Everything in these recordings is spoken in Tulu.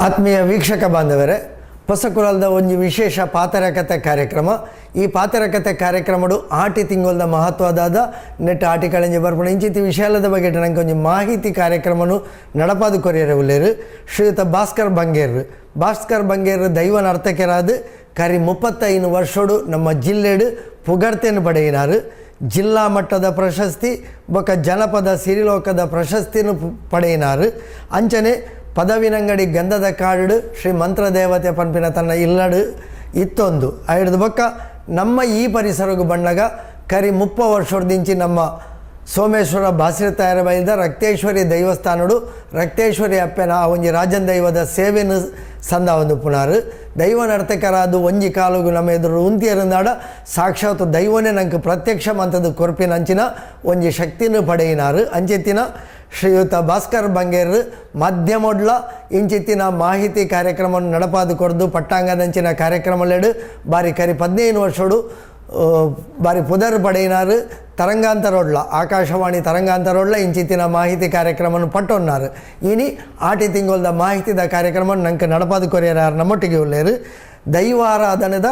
ಆತ್ಮೀಯ ವೀಕ್ಷಕ ಬಾಂಧವರೇ, ಹೊಸಕುರಲ್ದ ಒಂಜಿ ವಿಶೇಷ ಪಾತರಕತೆ ಕಾರ್ಯಕ್ರಮ. ಈ ಪಾತರಕತೆ ಕಾರ್ಯಕ್ರಮಡು ಆಟಿ ತಿಂಗೊಲ್ದ ಮಹತ್ವದಾದ ನೆಟ್ ಆಟಿ ಕಳೆಂಜಿ ಬರ್ಪುಣ ಇಂಚಿತಿ ವಿಶಾಲದ ಬಗ್ಗೆ ನಂಗೆ ಒಂಜಿ ಮಾಹಿತಿ ಕಾರ್ಯಕ್ರಮನು ನಡಪಾದು ಕೊರಿಯರೆ ಉಲ್ಲೇರು ಶ್ರೀಯುತ ಭಾಸ್ಕರ್ ಬಂಗೇರ್. ಭಾಸ್ಕರ್ ಬಂಗೇರ್ ದೈವ ನರ್ತಕರಾದ ಕರಿ 35 ವರ್ಷೋಡು ನಮ್ಮ ಜಿಲ್ಲೆಡು ಪುಗರ್ತೆಯನ್ನು ಪಡೆಯಿನಾರು. ಜಿಲ್ಲಾ ಮಟ್ಟದ ಪ್ರಶಸ್ತಿ ಬೊಕ್ಕ ಜನಪದ ಸಿರಿಲೋಕದ ಪ್ರಶಸ್ತಿಯನ್ನು ಪಡೆಯಿನಾರು. ಅಂಚನೆ ಪದವಿನಂಗಡಿ ಗಂಧದ ಕಾಡು ಶ್ರೀ ಮಂತ್ರದೇವತೆ ಪನ್ಪಿನ ತನ್ನ ಇಲ್ಲಡು ಇತ್ತೊಂದು ಐಡ್ದು ಬೊಕ್ಕ ನಮ್ಮ ಈ ಪರಿಸರಗು ಬಣ್ಣಗ ಕರಿ 30 ವರ್ಷದಿಂಚಿ ನಮ್ಮ ಸೋಮೇಶ್ವರ ಬಾಸಿರತಾಯರ ಬೈದ ರಕ್ತೇಶ್ವರಿ ದೈವಸ್ಥಾನಡು ರಕ್ತೇಶ್ವರಿ ಅಪ್ಪೆನ ಆ ಒಂಜಿ ರಾಜನ್ ದೈವದ ಸೇವೆನು ಸಂದ ಒಂದು ಪುನಾರು. ದೈವ ನರ್ತಕರಾದ ಒಂಜಿ ಕಾಲುಗು ನಮ್ಮ ಎದುರು ಉಂತಿಯರಿಂದಾಡ ಸಾಕ್ಷಾತ್ ದೈವನೇ ನಂಗೆ ಪ್ರತ್ಯಕ್ಷ ಮಂತದ್ದು ಕೊರ್ಪಿನ ಅಂಚಿನ ಒಂಜಿ ಶಕ್ತಿನ ಪಡೆಯಿನಾರು. ಅಂಚೆತ್ತಿನ ಶ್ರೀಯುತ ಭಾಸ್ಕರ್ ಬಂಗೇರ್ ಮಾಧ್ಯಮೊಡ್ಲ ಇಂಚಿತ್ತಿನ ಮಾಹಿತಿ ಕಾರ್ಯಕ್ರಮ ನಡಪಾದು ಕೊರ್ದು ಪಟ್ಟಾಂಗದಂಚಿನ ಕಾರ್ಯಕ್ರಮಲೆಡು ಬಾರಿ ಕರಿ 15 ವರ್ಷಡು ಬಾರಿ ಪುದರ್ ಪಡೆಯಿನಾರು. ತರಂಗಾಂತರೋಡ್ಲ, ಆಕಾಶವಾಣಿ ತರಂಗಾಂತರೋಡ್ಲ ಇಂಚಿತ್ತಿನ ಮಾಹಿತಿ ಕಾರ್ಯಕ್ರಮವನ್ನು ಪಟ್ಟೊನ್ನಾರು. ಇನಿ ಆಟಿ ತಿಂಗೊಲ್ದ ಮಾಹಿತಿದ ಕಾರ್ಯಕ್ರಮ ನಂಗೆ ನಡಪಾದು ಕೊರಿಯರ್ ನಮ್ಮೊಟ್ಟಿಗೆ ಉಲ್ಲೇರು. ದೈವಾರಾಧನೆದ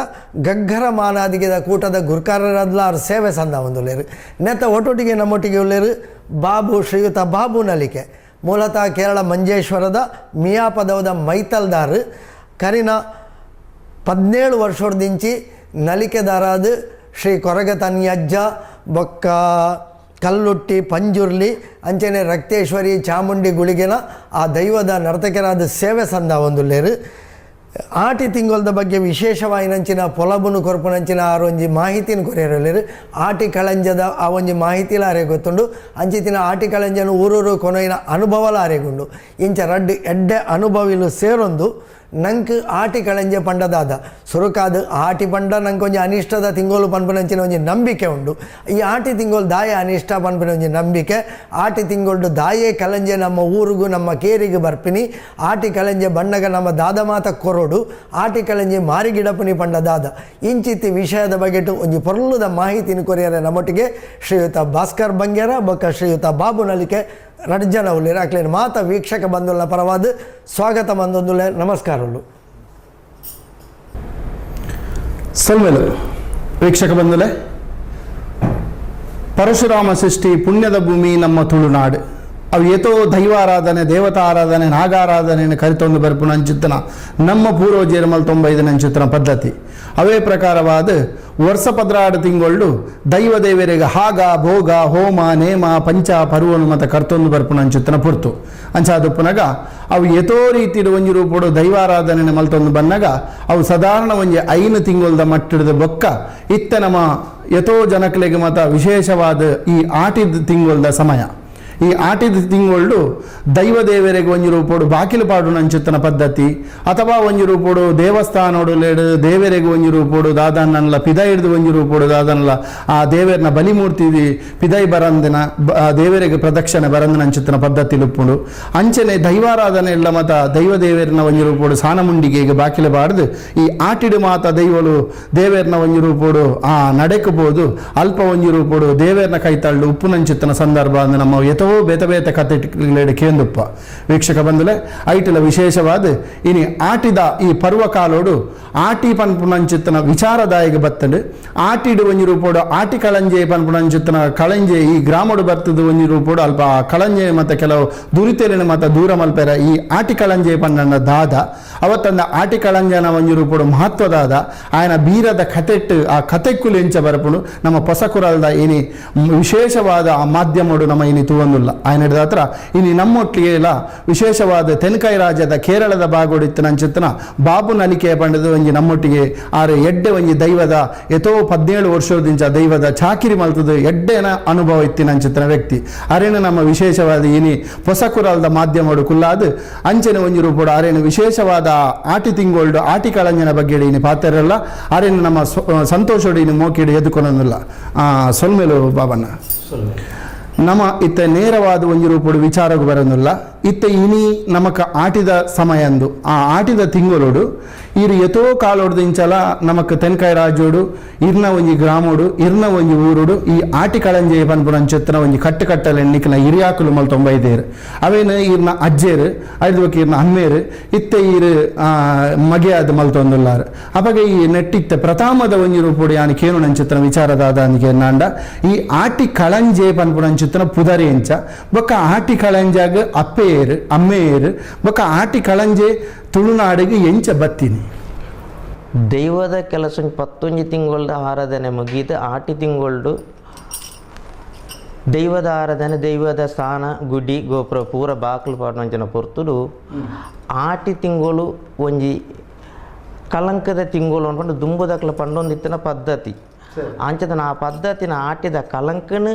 ಗಗ್ಗರ ಮಾನಾದಿಗೆದ ಕೂಟದ ಗುರ್ಕಾರರಾದ್ಲ ಸೇವೆ ಸಂದ ಒಂದುಲ್ಲೇರು. ನೆತ್ತ ಒಟ್ಟೊಟ್ಟಿಗೆ ನಮ್ಮೊಟ್ಟಿಗೆ ಉಲ್ಲೇರು ಬಾಬು, ಶ್ರೀಯುತ ಬಾಬು ನಲಿಕೆ. ಮೂಲತಃ ಕೇರಳ ಮಂಜೇಶ್ವರದ ಮಿಯಾಪದವದ ಮೈತಲ್ದಾರು. ಕರಿನ 17 ವರ್ಷದಿಂಚಿ ನಲಿಕೆದಾರಾದ ಶ್ರೀ ಕೊರಗತನ್ಯಜ್ಜ ಬೊಕ್ಕ ಕಲ್ಲುಟ್ಟಿ ಪಂಜುರ್ಲಿ ಅಂಚನೆ ರಕ್ತೇಶ್ವರಿ ಚಾಮುಂಡಿ ಗುಳಿಗೆನ ಆ ದೈವದ ನರ್ತಕರಾದ ಸೇವೆ ಸಂದ ಒಂದುಲ್ಲೇರು. ಆಟಿ ತಿಂಗೊಲ್ದ ಬಗ್ಗೆ ವಿಶೇಷವಾಯಿನಂಚಿನ ಪೊಲಬುನು ಕೊರ್ಪುನಂಚಿನ ಆರು ಒಂಜಿ ಮಾಹಿತಿನ ಕೊರಿಯರಲ್ಲೇರು. ಆಟಿ ಕಳಂಜದ ಆ ಒಂಜಿ ಮಾಹಿತಿಲ ಅರೆ ಗೊತ್ತುಂಡು. ಅಂಚಿತಿನ ಆಟಿ ಕಳಂಜನ ಊರೂರು ಕೊನೊಯಿನ ಅನುಭವಲ ಅರೆಗುಂಡು. ಇಂಚ ರಡ್ಡು ಎಡ್ಡೆ ಅನುಭವಿಲು ಸೇರೊಂದು ನಂಕ್ ಆಟಿ ಕಳಂಜೆ ಪಂಡದಾದ ಸುರುಕಾದ ಆಟಿ ಪಂಡ ನಂಗೆ ಒಂಜಿ ಅನಿಷ್ಟದ ತಿಂಗೋಲು ಪನ್ಪುನಂಚಿನ ಒಂಜಿ ನಂಬಿಕೆ ಉಂಡು. ಈ ಆಟಿ ತಿಂಗೋಲು ದಾಯ ಅನಿಷ್ಟ ಪನ್ಪಿನ ಒಂಜಿ ನಂಬಿಕೆ. ಆಟಿ ತಿಂಗೊಳ್ಡು ದಾಯೆ ಕಲಂಜೆ ನಮ್ಮ ಊರುಗು ನಮ್ಮ ಕೇರಿಗೆ ಬರ್ಪಿನಿ, ಆಟಿ ಕಲಂಜೆ ಬಣ್ಣಗ ನಮ್ಮ ದಾದ ಮಾತ ಕೊರೋಡು, ಆಟಿ ಕಲಂಜೆ ಮಾರಿಗಿಡಪುನಿ ಪಂಡ ದಾದ, ಇಂಚಿತ್ತಿ ವಿಷಯದ ಬಗೆಟು ಒಂಜಿ ಪೊರ್ಲುದ ಮಾಹಿತಿನ ಕೊರಿಯರೆ ನಮ್ಮೊಟ್ಟಿಗೆ ಶ್ರೀಯುತ ಭಾಸ್ಕರ್ ಬಂಗೇರ ಬೊಕ್ಕ ಶ್ರೀಯುತ ಬಾಬು ನಲಿಕೆ ರಡ್ಡು ಜನ ಉಲ್ಲೇರು. ಅಕ್ಲೇನ್ ಮಾತ ವೀಕ್ಷಕ ಬಂಧುಲ ಪರವಾದ ಸ್ವಾಗತ ಬಂದೊಂದುಲ್ಲೆ, ನಮಸ್ಕಾರಗಳು. ಸೊಲ್ಮೆಲು ವೀಕ್ಷಕ ಬಂಧುಲೆ. ಪರಶುರಾಮ ಸೃಷ್ಟಿ ಪುಣ್ಯದ ಭೂಮಿ ನಮ್ಮ ತುಳುನಾಡು. ಅವು ಏತೋ ದೈವಾರಾಧನೆ, ದೇವತಾರಾಧನೆ, ನಾಗಾರಾಧನೆಯನ್ನು ಕರಿತೊಂದು ಬರ್ಪುನ ಅಂಚಿತ್ತನ ನಮ್ಮ ಪೂರ್ವಜರ ಮಲ್ತೊಂಬೈದನ ಅಂಚಿತ್ತನ ಪದ್ಧತಿ. ಅವೇ ಪ್ರಕಾರವಾದ ವರ್ಷ 12 ತಿಂಗಳು ದೈವ ದೇವರಿಗೆ ಹಾಗ ಭೋಗ ಹೋಮ ನೇಮ ಪಂಚ ಪರುವನು ಮತ ಕರ್ತೊಂದು ಬರ್ಪುನ ಅಂಚಿತ್ತನ ಪುರ್ತು. ಅಂಚಾದುಪ್ಪುನಗ ಅವು ಏತೋ ರೀತಿಯ ಒಂಜಿ ರೂಪಡು ದೈವಾರಾಧನೆ ಮಲ್ತೊಂದು ಬನ್ನಗ ಅವು ಸಾಧಾರಣ ಒಂಜಿ 5 ತಿಂಗಳದ ಮಟ್ಟಿಡ್ದ ಬೊಕ್ಕ ಇತ್ತ ನಮ್ಮ ಯಥೋ ಜನಕ್ಲೆಗ್ ಮತ ವಿಶೇಷವಾದ ಈ ಆಟಿದ ತಿಂಗಳದ ಸಮಯ. ಈ ಆಟಿದ ತಿಂಗಳು ದೈವ ದೇವರಿಗೆ ಒಂಜಿ ರೂಪೋಡು ಬಾಕಿಲು ಪಾಡುನ ಅಂಚಿತ್ತನ ಪದ್ಧತಿ, ಅಥವಾ ಒಂಜಿ ರೂಪೋಡು ದೇವಸ್ಥಾನೋಡು ಲೇಡು ದೇವರಿಗೆ ಒಂಜಿ ರೂಪೋಡು ದಾದನ್ನಲ್ಲ ಪಿದೈ ಹಿಡ್ದು ಒಂಜಿ ರೂಪೋಡು ದಾದನ್ನಲ್ಲ ಆ ದೇವರನ ಬಲಿಮೂರ್ತಿ ಪಿದೈ ಬರಂದಿನ ಆ ದೇವರಿಗೆ ಪ್ರದಕ್ಷಿಣೆ ಬರಂದಿನ ಅಂಚಿತ್ತನ ಪದ್ಧತಿ ಲುಪ್ಪುಂಡು. ಅಂಚನೆ ದೈವಾರಾಧನೆ ಇಲ್ಲ ಮತ ದೈವ ದೇವರನ ಒಂಜಿ ರೂಪೋಡು ಸಾನಮುಂಡಿಗೆ ಈಗ ಬಾಕಿಲು ಬಾಡ್ದು ಈ ಆಟಿಡು ಮಾತ ದೈವಳು ದೇವರನ ಒಂಜಿ ರೂಪೋಡು ಆ ನಡೆಕಬಹುದು ಅಲ್ಪ ಒಂಜಿ ರೂಪೋಡು ದೇವರನ ಕೈತಳ್ಳು ಉಪ್ಪುನಂಚಿತ್ತನ ಸಂದರ್ಭ ಅಂದ್ರೆ ನಮ್ಮ ಎತೋ ಬೇತೆ ಬೇತೆ ಕತೆ ಕೇಂದುಪ್ಪ. ವೀಕ್ಷಕ ಬಂದಲೆ, ಐಟಿಲ ವಿಶೇಷವಾದ ಇನಿ ಆಟಿದ ಈ ಪರ್ವ ಕಾಲೋಡು ಆಟಿ ಪನ್ಪುನಂಚಿತ್ತನ ವಿಚಾರದಾಯಕ ಬತ್ತಂಡು. ಆಟಿಡು ಒಂಜಿ ರೂಪೋಡು ಆಟಿ ಕಳಂಜೆ ಪನ್ಪುನಂಚಿತ್ತನ ಕಳಂಜೆ ಈ ಗ್ರಾಮಡು ಬರ್ತದ. ಒಂಜಿ ರೂಪೋಡು ಅಲ್ಪ ಆ ಕಳಂಜೆ ಮತ್ತೆ ಕೆಲವು ದುರಿತೆಲಿನ ಮತ ದೂರ ಮಲ್ಪೆರ ಈ ಆಟಿ ಕಳಂಜೆ ಪನ್ನಣ್ಣ ದಾದ, ಅವತ್ತಂದ ಆಟಿ ಕಳಂಜನ ಒಂಜಿ ರೂಪೋಡು ಮಹತ್ವದಾದ, ಆಯನ ಬೀರದ ಕತೆಟ್ಟು ಆ ಕತೆಕ್ಕುಲು ಎಂಚ ಬರಪುಂಡು ನಮ್ಮ ಪೊಸಕುರಲ್ದ ಇನಿ ವಿಶೇಷವಾದ ಆ ಮಾಧ್ಯಮಡು ನಮ್ಮ ಇನಿ ತೂವೊಂದುಲ್ಲ. ಆಯನ ಹಿಡ್ದಾತ್ರ ಇನಿ ನಮ್ಮೊಟ್ಟಿಗೆ ಇಲ್ಲ ವಿಶೇಷವಾದ ತೆನ್ಕಾಯಿ ರಾಜ್ಯದ ಕೇರಳದ ಬಾಗೋಡಿತ್ತು ನಂಚಿತ್ತನ ಬಾಬು ನಲಿಕೆ ಪಂಡದು ಒಂಜಿ ನಮ್ಮೊಟ್ಟಿಗೆ ಆರು ಎಡ್ಡೆ ಒಂಜಿ ದೈವದ ಎತೋ 17 ವರ್ಷದಿಂಚ ದೈವದ ಚಾಕಿರಿ ಮಲ್ತದು ಎಡ್ಡೆನ ಅನುಭವ ಇತ್ತಿನ ಅಂಚಿತ್ತನ ವ್ಯಕ್ತಿ. ಅರೇನ ನಮ್ಮ ವಿಶೇಷವಾದ ಇನಿ ಪೊಸಕುರಲ್ದ ಮಾಧ್ಯಮಡು ಕುಲ್ಲಾದು ಅಂಚನೆ ಒಂಜಿ ರೂಪಡು ಅರೇನು ವಿಶೇಷವಾದ ಆಟಿ ತಿಂಗೋಲ್ಡು ಆಟಿ ಕಳಂಜನ ಬಗ್ಗೆ ಇನಿ ಪಾತೆರಲ್ಲ. ಅರೇನು ನಮ್ಮ ಸಂತೋಷೋಡು ಇನಿ ಮೋಕಿಡು ಎದುಕೊನೊಂದಿಲ್ಲ. ಸೊಲ್ಮೆಲು ಬಾಬಣ್ಣ. ನಮ ಇತ್ತ ನೇರವಾದ ಒಂಜಿ ರೂಪುಡು ವಿಚಾರಕ್ಕೆ ಬರೋದಿಲ್ಲ. ಇತ್ತ ಇನಿ ನಮಕ ಆಟಿದ ಸಮಯಂದು ಆ ಆಟಿದ ತಿಂಗಳೋಡು ಇರು ಎತೋ ಕಾಲೋಡ್ದು ಇಂಚಲ ನಮಕ್ ತೆನ್ಕಾಯಿ ರಾಜ್ಯೋಡು ಇರ್ನ ಒಂಜಿ ಗ್ರಾಮೋಡು ಇರ್ನ ಒಂಜಿ ಊರುಡು ಈ ಆಟಿ ಕಳಂಜೆ ಪನ್ಪುನಂಚಿತ್ತಿನ ಒಂಜಿ ಕಟ್ಟು ಕಟ್ಟಲೆ ನಿಕ್ಲ ಹಿರಿಯಾಕುಲು ಮಲ್ತೊಂಬೈದೇರು. ಅವೇನು ಇರ್ನ ಅಜ್ಜೇರು ಐದು ಬೊಕ್ಕ ಇರ್ನ ಅಮ್ಮೇರು ಇತ್ತೆ ಇರು ಮಗೆ ಅದು ಮಲ್ತೊಂದುಲ್ಲಾರು. ಅಪಗ ಈ ನೆಟ್ಟಿತ್ತೆ ಪ್ರಥಮದ ಒಂಜಿ ರೂಪುಡು ಯಾನ್ ಕೇನುನಂಚಿತ್ತಿನ ವಿಚಾರದಾದ ಅಂದಿಗೆ ನಾಂಡ ಈ ಆಟಿ ಕಳಂಜೆ ಪನ್ಪುನಂಚಿತ್ತಿನ ಪುದರಿ ಎಂಚ ಬೊಕ್ಕ ಆಟಿ ಕಳಂಜಾಗ ಅಪ್ಪೆಯೇರು ಅಮ್ಮೆಯೇರು ಬೊಕ್ಕ ಆಟಿ ಕಳಂಜೆ ತುಳುನಾಡಿಗೆ ಎಂಚ ಬತ್ತೀನಿ. ದೈವದ ಕೆಲಸ ಪತ್ತೊಂಜಿ ತಿಂಗಳದ ಆರಾಧನೆ ಮುಗಿದು ಆಟಿ ತಿಂಗಳದು ದೈವದ ಆರಾಧನೆ ದೈವದ ಸ್ಥಾನ ಗುಡಿ ಗೋಪುರ ಪೂರ ಬಾಕಲು ಪಾಡುವಂಚಿನ ಪೊರ್ತುಡು ಆಟಿ ತಿಂಗಳು ಒಂಜಿ ಕಲಂಕದ ತಿಂಗಳು ಅನ್ಕೊಂಡು ದುಂಬುದಕ್ಲ ಪಂಡೊಂದಿತ್ತಿನ ಪದ್ಧತಿ. ಅಂಚದನ ಆ ಪದ್ಧತಿನ ಆಟಿದ ಕಲಂಕನ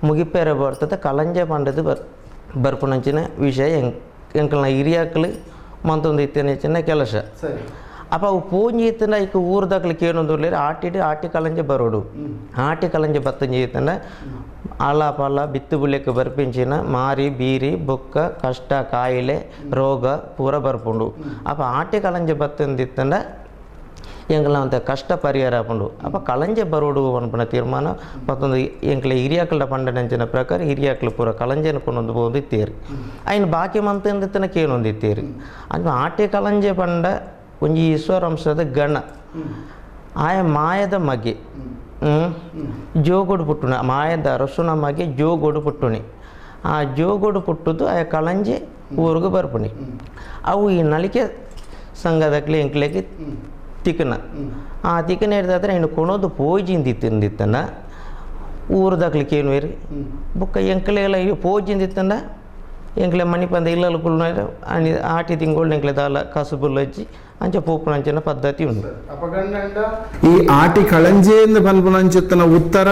ಮುಗಿಪೇರ ಬರ್ತದೆ ಕಲಂಜೆ ಪಂಡದು ಬರ್ಪುನಂಚಿನ ವಿಷಯ ಎಂಕಲ್ನ ಹಿರಿಯಾಕ್ಲು ಮಂತೊಂದು ಇತ್ತಿನ ಕೆಲಸ. ಅಪ್ಪ ಅವು ಪೂಂಜಿ ಇತ್ತಂಡ ಇಕ್ಕ ಊರ್ದಕ್ಲಿಕ್ಕೆ ಏನೊಂದು ಆಟಿಡು ಆಟಿ ಕಲಂಜೆ ಬರೋಡು. ಆಟಿ ಕಲಂಜೆ ಬತ್ತಂಜಿ ಇತ್ತಂಡ ಅಲ ಪಲ ಬಿತ್ತು ಬುಲೆಕ್ ಬರ್ಪಿಂಚಿನ ಮಾರಿ ಬೀರಿ ಬೊಕ್ಕ ಕಷ್ಟ ಕಾಯಿಲೆ ರೋಗ ಪೂರ ಬರ್ಪುಂಡು. ಅಪ್ಪ ಆಟಿ ಕಲಂಜೆ ಬತ್ತಂದಿತ್ತಂಡ ಎಂಕಲ್ನ ಅಂತ ಕಷ್ಟ ಪರಿಹಾರ ಆಪುಂಡು. ಅಪ್ಪ ಕಳಂಜೆ ಬರೋಡು ಅನ್ಪುನ ತೀರ್ಮಾನ ಮತ್ತೊಂದು ಎಂಕಲ ಹಿರಿಯಾಕಲ್ಡ ಪಂಡನಂಚಿನ ಪ್ರಕಾರ ಹಿರಿಯಾಕ್ಲು ಪೂರ ಕಳಂಜೆನ ಕೊಂಡೊಂದು ಪೋದು ಇತ್ತೇರಿ. ಐನ್ ಬಾಕಿ ಮಂತಂದಿತ್ತನ ಕೇನೊಂದು ಇತ್ತೇರಿ. ಅಂಚ ಆಟಿ ಕಳಂಜೆ ಪಂಡ ಒಂಜಿ ಈಶ್ವರ ಅಂಶದ ಗಣ ಆಯ ಮಾಯದ ಮಗೆ ಜೋಗೋಡು ಪುಟ್ಟುನ ಮಾಯದ ಅರಸುನ ಮಗೆ ಜೋಗೋಡು ಪುಟ್ಟುನಿ. ಆ ಜೋಗೋಡು ಪುಟ್ಟುದು ಆಯ ಕಳಂಜೆ ಊರಿಗೆ ಬರ್ಪುನಿ. ಅವು ಈ ನಲಿಕೆ ಸಂಘದಕ್ಲೆ ಎಂಕ್ಲೆಗೆ ತಿಕ್ಕನ ಆ ತಿಕ್ಕನ ಹಿಡ್ದಾದ್ರೆ ಇನ್ನು ಕೊಣೋದು ಪೋಜಿಂದಿತ್ತಿಂದಿತ್ತನ ಊರ್ದಾಕ್ಲಿಕ್ಕೆ ಏನು ಇರಿ ಬೊಕ್ಕ ಎಂಕ್ಲೆಲ್ಲ ಈಗ ಪೋಜಿಂದಿತ್ತಂಡ ಎಂಕ್ಲೆ ಮಣಿಪಂದ ಇಲ್ಲಲು ಕುಲ್ನ ಆಟಿ ತಿಂಗಳು ಎಂಕ್ಲೆ ದಾಲ ಕಸುಬುಲ್ ಹಚ್ಚಿ ಅಂಚ ಪೋಪುನಂಚಿನ ಪದ್ಧತಿ ಉಂಟು. ಈ ಆಟಿ ಕಳಂಜೆಯಿಂದ ಪನ್ಪುನಂಚಿತ್ತನ ಉತ್ತರ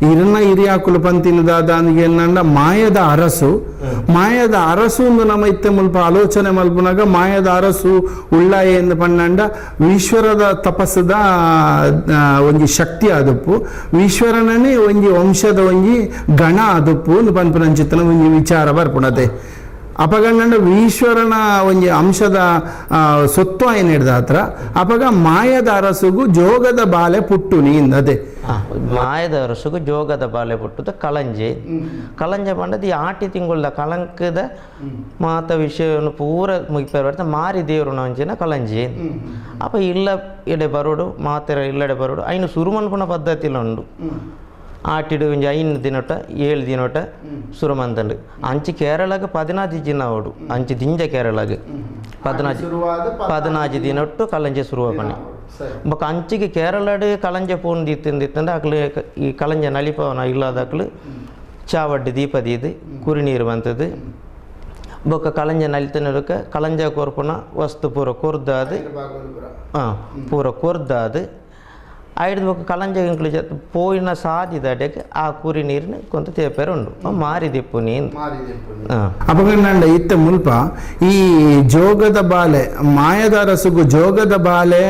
ಇರನ್ನ ಹಿರಿಯಾಕುಲು ಪಂತಿನದಾದ ಏನಂಡ ಮಾಯದ ಅರಸು. ಮಾಯದ ಅರಸು ಒಂದು ನಮ್ಮ ಇತ್ತೆ ಮುಲ್ಪ ಆಲೋಚನೆ ಮಲ್ಪುನಾಗ ಮಾಯದ ಅರಸು ಉಳ್ಳಾಯ ಎಂದು ಪನ್ನಂಡ ಈಶ್ವರದ ತಪಸ್ಸದ ಒಂಜಿ ಶಕ್ತಿ ಆದಪ್ಪು ಈಶ್ವರನೇ ಒಂಜಿ ವಂಶದ ಒಂಜಿ ಗಣ ಆದಪ್ಪು ಒಂದು ಪನ್ಪುನಂಚಿತ್ತನ ಒಂಜಿ ವಿಚಾರ ಬರ್ಪುಣತೆ. ಅಪಗಂಡ ಈಶ್ವರನ ಒಂಜಿ ಅಂಶದ ಸೊತ್ತು ಆಯ್ನ ಹಿಡ್ದ ಹತ್ರ ಅಪಗ ಮಾಯದ ಅರಸುಗು ಜೋಗದ ಬಾಲೆ ಪುಟ್ಟು ನೀಂದದೆ. ಮಾಯದ ಅರಸುಗು ಜೋಗದ ಬಾಲೆ ಪುಟ್ಟುದ ಕಳಂಜೆ. ಕಳಂಜೆ ಪಂಡದ ಈ ಆಟಿ ತಿಂಗಳದ ಕಳಂಕದ ಮಾತ ವಿಷಯವನ್ನು ಪೂರ ಮುಗಿಪೇರ್ ಮಾರಿ ದೇವರು ಅಂಚಿನ ಕಳಂಜೆ. ಅಪ್ಪ ಇಲ್ಲ ಎಡೆ ಬರೋಡು ಮಾತೆರ ಇಲ್ಲಡೆ ಬರೋಡು ಐನು ಸುರುಮನ್ಪುನ ಪದ್ಧತಿಲ ಉಂಡು. ಆಟಿಡು ಒಂಜಿ 5 ದಿನೊಟ 7 ದಿನೊಟ ಸುರಮಂತಂಡು. ಅಂಚಿ ಕೇರಳಗೆ 14 ದಿನ ಅವಡು ಅಂಚಿ ದಿಂಜ ಕೇರಳಗೆ 14 ದಿನೊಟ್ಟು ಕಳಂಜೆ ಶುರುವ ಪಣಿ. ಬೊಕ್ಕ ಅಂಚಿಗೆ ಕೇರಳಡು ಕಳಂಜೆ ಪೋನ್ ದಿತ್ತಿಂದಿತ್ತಂದ್ರೆ ಅಕ್ಲು ಈ ಕಳಂಜೆ ನಲಿಪವನ ಇಲ್ಲದಕ್ಲು ಚಾವಡ್ಡು ದೀಪ ದೀದು ಕುರಿ ನೀರು ಬಂತದ್ದು. ಬೊಕ್ಕ ಕಳಂಜೆ ನಲಿತನಕ ಕಳಂಜ ಕೊರ್ಪುನ ವಸ್ತು ಪೂರ ಕೊರ್ದಾದು ಪೂರ ಕೊರ್ದಾದು ಐದು ಬೊಕ್ಕ ಕಳಂಜ ಎಂಕ್ಲು ಪೋಯಿನ ಸಾದಿದಡೆಗೆ ಆ ಕುರಿ ನೀರಿನ ಕೊಂತ ತೇಪೇರು ಉಂಡು ಮಾರಿ ದಿಪ್ಪುನಿ. ಅಪಗಂಡ ಇತ್ತ ಮುಲ್ಪ ಈ ಜೋಗದ ಬಾಲೆ ಮಾಯದ ಅರಸುಗು ಜೋಗದ ಬಾಲೆ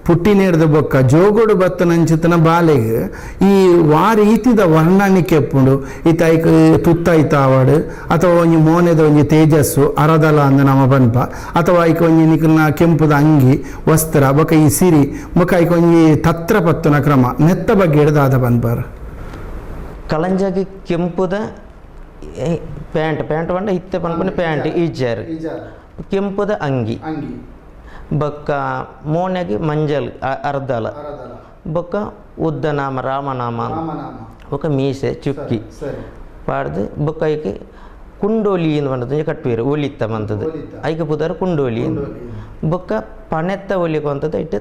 ಪುಟ್ಟಿ ನೀರ್ದ ಬೊಕ್ಕ ಜೋಗೋಡು ಬತ್ತನಂಚಿತನ ಬಾಲೆಗೆ ಈ ವಾ ರೀತಿದ ವರ್ಣನಿಕೆ ಎಪ್ಪುಂಡು. ಈ ಐಕ್ ತುತ್ತೈತ ಆವಡು ಅಥವಾ ಒಂಜಿ ಮೋನೆದ ಒಂಜಿ ತೇಜಸ್ಸು ಅರದಲ ಅಂದ ನಮ ಪನ್ಪ ಅಥವಾ ಐಕ್ ಒಂಜಿ ನಿಕಲ್ನ ಕೆಂಪುದ ಅಂಗಿ ವಸ್ತ್ರ ಬೊಕ್ಕ ಈ ಸಿರಿ ಬೊಕ್ಕ ಐಕ್ ಒಂಜಿ ತತ್ರ ಪತ್ತುನ ಕ್ರಮ ನೆತ್ತ ಬಗ್ಗೆ ಹಿಡ್ದಾದ ಪನ್ಪಾರ. ಕಳಂಜಾಗಿ ಕೆಂಪುದ ಪ್ಯಾಂಟ್ ಪ್ಯಾಂಟ್ ಪಂಡ ಇತ್ತೆ ಪನ್ಪುನ ಪ್ಯಾಂಟ್ ಈಜಾರು ಕೆಂಪುದ ಅಂಗಿ ಬೊಕ್ಕ ಮೋನೆಗೆ ಮಂಜಲ್ ಅರ್ಧಲ ಬೊಕ್ಕ ಉದ್ದನಾಮ ರಾಮನಾಮ ಬೊಕ್ಕ ಮೀಸೆ ಚುಕ್ಕಿ ಪಾಡ್ದು ಬೊಕ್ಕ ಐಕ್ ಕುಂಡೋಲಿ ಎಂದು ಪಂಡದು ಕಟ್ಟುವೇರು ಒಲಿತ್ತ ಮಂತದ್ದು ಐಕ ಪುದಾರು ಕುಂಡೋಲಿ ಬೊಕ್ಕ ಪಣೆತ್ತ ಒಲಿಕು ಅಂತದ್ದು ಇಟ್ಟು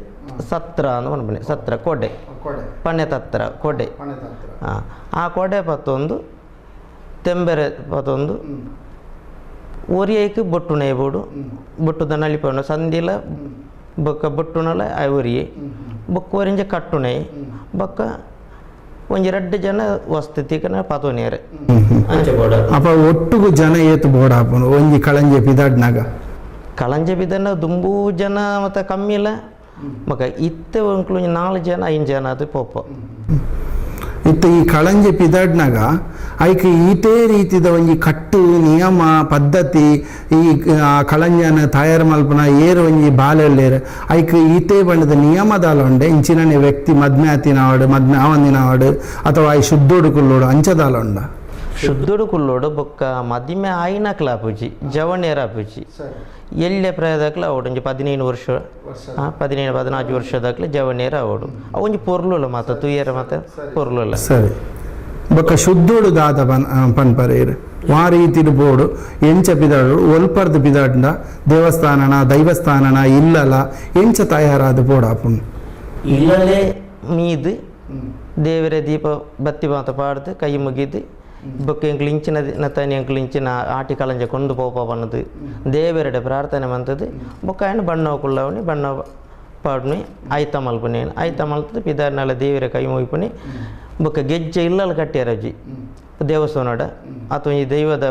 ಸತ್ರ ಅಂತ ಪನ್ಪುನೆ ಸತ್ರ ಕೊಡೆ ಪಣೆ ತತ್ರ ಕೊಡೆ ಆ ಕೊಡೆ ಪತ್ತೊಂದು ತೆಂಬೆರೆ ಪತ್ತೊಂದು ಒರಿಯೈಕ್ ಬೊಟ್ಟು ನೇಬೋಡು ಬೊಟ್ಟುದ ನಲಿಪವನು ಸಂದಿಲ ಬೊಕ್ಕ ಬೊಟ್ಟುನಲ ಒರಿಯೆ ಬೊಕ್ಕ ಒರಿಂಜ ಕಟ್ಟುಣೆ ಬೊಕ್ಕ ಒಂಜಿ ರಡ್ಡು ಜನ ವಸ್ತು ತಿಕ್ಕನ ಪತೋನಿಯರು ಅಂಚ ಬೋಡ. ಅಪ್ಪ ಒಟ್ಟುಗು ಜನ ಏತು ಬೋಡ ಆಪುಂಡು ಒಂಜಿ ಕಳಂಜೆ ಪಿದಾಡ್ನಾಗ? ಕಳಂಜೆ ಬಿದನ ದುಂಬು ಜನ ಮತ್ತೆ ಕಮ್ಮಿ ಇಲ್ಲ ಮಗ ಇತ್ತೆ ಒಂಕ್ಲು ಒಂಜಿ 4 ಜನ 5 ಜನ ಅದು ಪೋಪ. ಇತ್ತೆ ಈ ಕಳಂಜೆ ಪಿದಾಡ್ನಾಗ ಐಕ್ ಈತೇ ರೀತಿದ ಒಂಜಿ ಕಟ್ಟು ನಿಯಮ ಪದ್ಧತಿ ಈ ಕಳಂಜನ ತಯಾರು ಮಲ್ಪುನ ಏರು ಒಂಜಿ ಬಾಲೆಲ್ಲೇರು ಐಕ್ ಈತೇ ಬಣ್ಣದ ನಿಯಮದಾಲ ಉಂಡೆ ಇಂಚಿನನೆ ವ್ಯಕ್ತಿ ಮದ್ಮೆ ಆತಿನವಾಡು ಮದ್ಮೆ ಆವಂದಿನವಾಡು ಅಥವಾ I ಶುದ್ಧೋಡು ಕುಲ್ಲೋಡು ಅಂಚದಾಲ ಉಂಡ ಶುದ್ಧೋಡು ಕುಲ್ಲೋಡು ಬೊಕ್ಕ ಮದಿಮೆ ಆಯಿನ ಕ್ಲಾಪುಜಿ ಜವಣ್ಯರ ಆಪುಜಿ ಎಲ್ಲೆ ಪ್ರಾಯದಾಕ್ಲ ಅವಡು ಒಂಜಿ 15 ವರ್ಷ 15 14 ವರ್ಷದಾಕ್ಲ ಜವಣ್ಯರ ಅವಡು ಅವು ಒಂಜಿ ಪೊರ್ಲುಲ್ಲ ಮಾತ ತುಯ್ಯರ ಮಾತ ಪೊರ್ಲುಲ್ಲ. ಸರಿ ಬೊಕ್ಕ ಶುದ್ಧೋಡು ದಾದ ಪನ್ಪರೇರು ವಾ ರೀತಿಡು ಬೋಡು ಎಂಚ ಪಿದಾಡು ಒಲ್ಪರ್ದು ಪಿದಾಡ್ಂಡ ದೇವಸ್ಥಾನನ ದೈವಸ್ಥಾನನ ಇಲ್ಲಲ ಎಂಚ ತಯಾರಾದ ಬೋಡಾಪುಂಡು ಇಲ್ಲಲೇ ಮೀದು ದೇವರ ದೀಪ ಬತ್ತಿ ಮಾತ ಪಾಡ್ದು ಕೈ ಮುಗಿದು ಬೊಕ್ಕ ಎಂಕ್ಲು ಇಂಚಿನ ನತಾನಿ ಎಂಕ್ಲು ಇಂಚಿನ ಆಟಿ ಕಲಂಜ ಕೊಂಡು ಪೋಪ ಬನ್ನದು ದೇವರಡೆ ಪ್ರಾರ್ಥನೆ ಮಂತದ್ದು ಬೊಕ್ಕ ಆಯ್ನ ಬಣ್ಣ ಕುಳ್ಳವನಿ ಬಣ್ಣ ಪಾಡ್ನಿ ಆಯ್ತ ಮಲ್ಪುನಿ ಆಯ್ತ ಮಲ್ತದ್ದು ಪಿದಾರ್ನಾಲ ದೇವರ ಕೈ ಮುಗಿಪುನಿ ಬೊಕ್ಕ ಗೆಜ್ಜೆ ಇಲ್ಲಲ ಕಟ್ಟಿಯರಜ್ಜಿ ದೇವಸ್ಥಾನಡ ಅಥವಾ ಈ ದೈವದ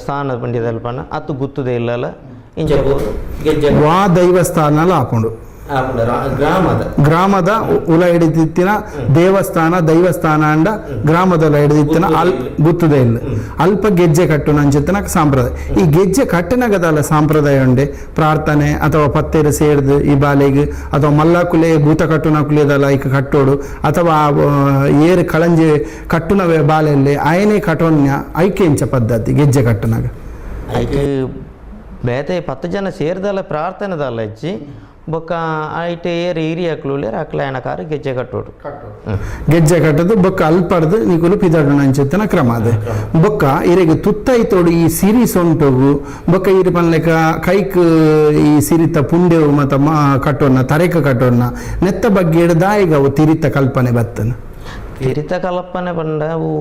ಸ್ಥಾನ ಪಂಡಿದಲ್ಪನ ಅತ್ತು ಗುತ್ತುದೇ ಇಲ್ಲಲ್ಲ ಇಂಚ ಗೆಜ್ಜೆ ವಾ ದೈವಸ್ಥಾನಲ ಆಪುಂಡು ಗ್ರಾಮದ ಗ್ರಾಮದ ಉಲ ಹಿಡಿದಿತ್ತಿನ ದೇವಸ್ಥಾನ ದೈವಸ್ಥಾನ ಅಂಡ ಗ್ರಾಮದ ಉಲ ಹಿಡಿದಿತ್ತಿನ ಅಲ್ ಗುತ್ತದೇ ಇಲ್ಲ ಅಲ್ಪ ಗೆಜ್ಜೆ ಕಟ್ಟುನ ಅಂಚಿತ್ತಿನ ಸಾಂಪ್ರದಾಯ. ಈ ಗೆಜ್ಜೆ ಕಟ್ಟಿನಗದಲ್ಲ ಸಾಂಪ್ರದಾಯ ಉಂಡೆ ಪ್ರಾರ್ಥನೆ ಅಥವಾ ಪತ್ತೇರು ಸೇರ್ದು ಈ ಬಾಲೆಗೆ ಅಥವಾ ಮಲ್ಲಕುಲೆ ಭೂತ ಕಟ್ಟುನ ಕುಲೆದಲ್ಲ ಐಕ ಕಟ್ಟೋಡು ಅಥವಾ ಏರು ಕಳಂಜೆ ಕಟ್ಟುನ ಬಾಲೆಯಲ್ಲಿ ಆಯನೇ ಕಟೋನ್ಯ ಐಕೆ ಇಂಚ ಪದ್ಧತಿ ಗೆಜ್ಜೆ ಕಟ್ಟುನಾಗ ಐಕ್ ಬೇತೆ 10 ಜನ ಸೇರ್ದಲ್ಲ ಪ್ರಾರ್ಥನೆದಲ್ಲ ಅಜ್ಜಿ ಬೊಕ್ಕ ಐಟ್ ಏರು ಹಿರಿಯಕ್ಲು ಅಕ್ಲ ಕಾರು ಗೆಜ್ಜೆ ಕಟ್ಟೋಡು ಗೆಜ್ಜೆ ಕಟ್ಟದು ಬೊಕ್ಕ ಅಲ್ಪಡ್ದು ನಿಕುಲು ಪಿದಡುನ ಅಂಚಿತ್ತಿನ ಕ್ರಮ ಅದೇ. ಬೊಕ್ಕ ಇರೆಗ್ ತುತ್ತೈತೋಡು ಈ ಸಿರಿ ಸೊಂಟೋಗು ಬೊಕ್ಕ ಇರು ಪನ್ಲೆಕ ಕೈಕ್ ಈ ಸಿರಿತ ಪುಂಡೆವು ಮತ್ತ ಕಟ್ಟೋಣ ತರೆಕ ಕಟ್ಟೋಣ ನೆತ್ತ ಬಗ್ಗೆ ದಾಯಿಗ ಅವು ತಿರಿತ ಕಲ್ಪನೆ ಬತ್ತನ ತಿರಿತ ಕಲ್ಪನೆ ಪಂಡ ಅವು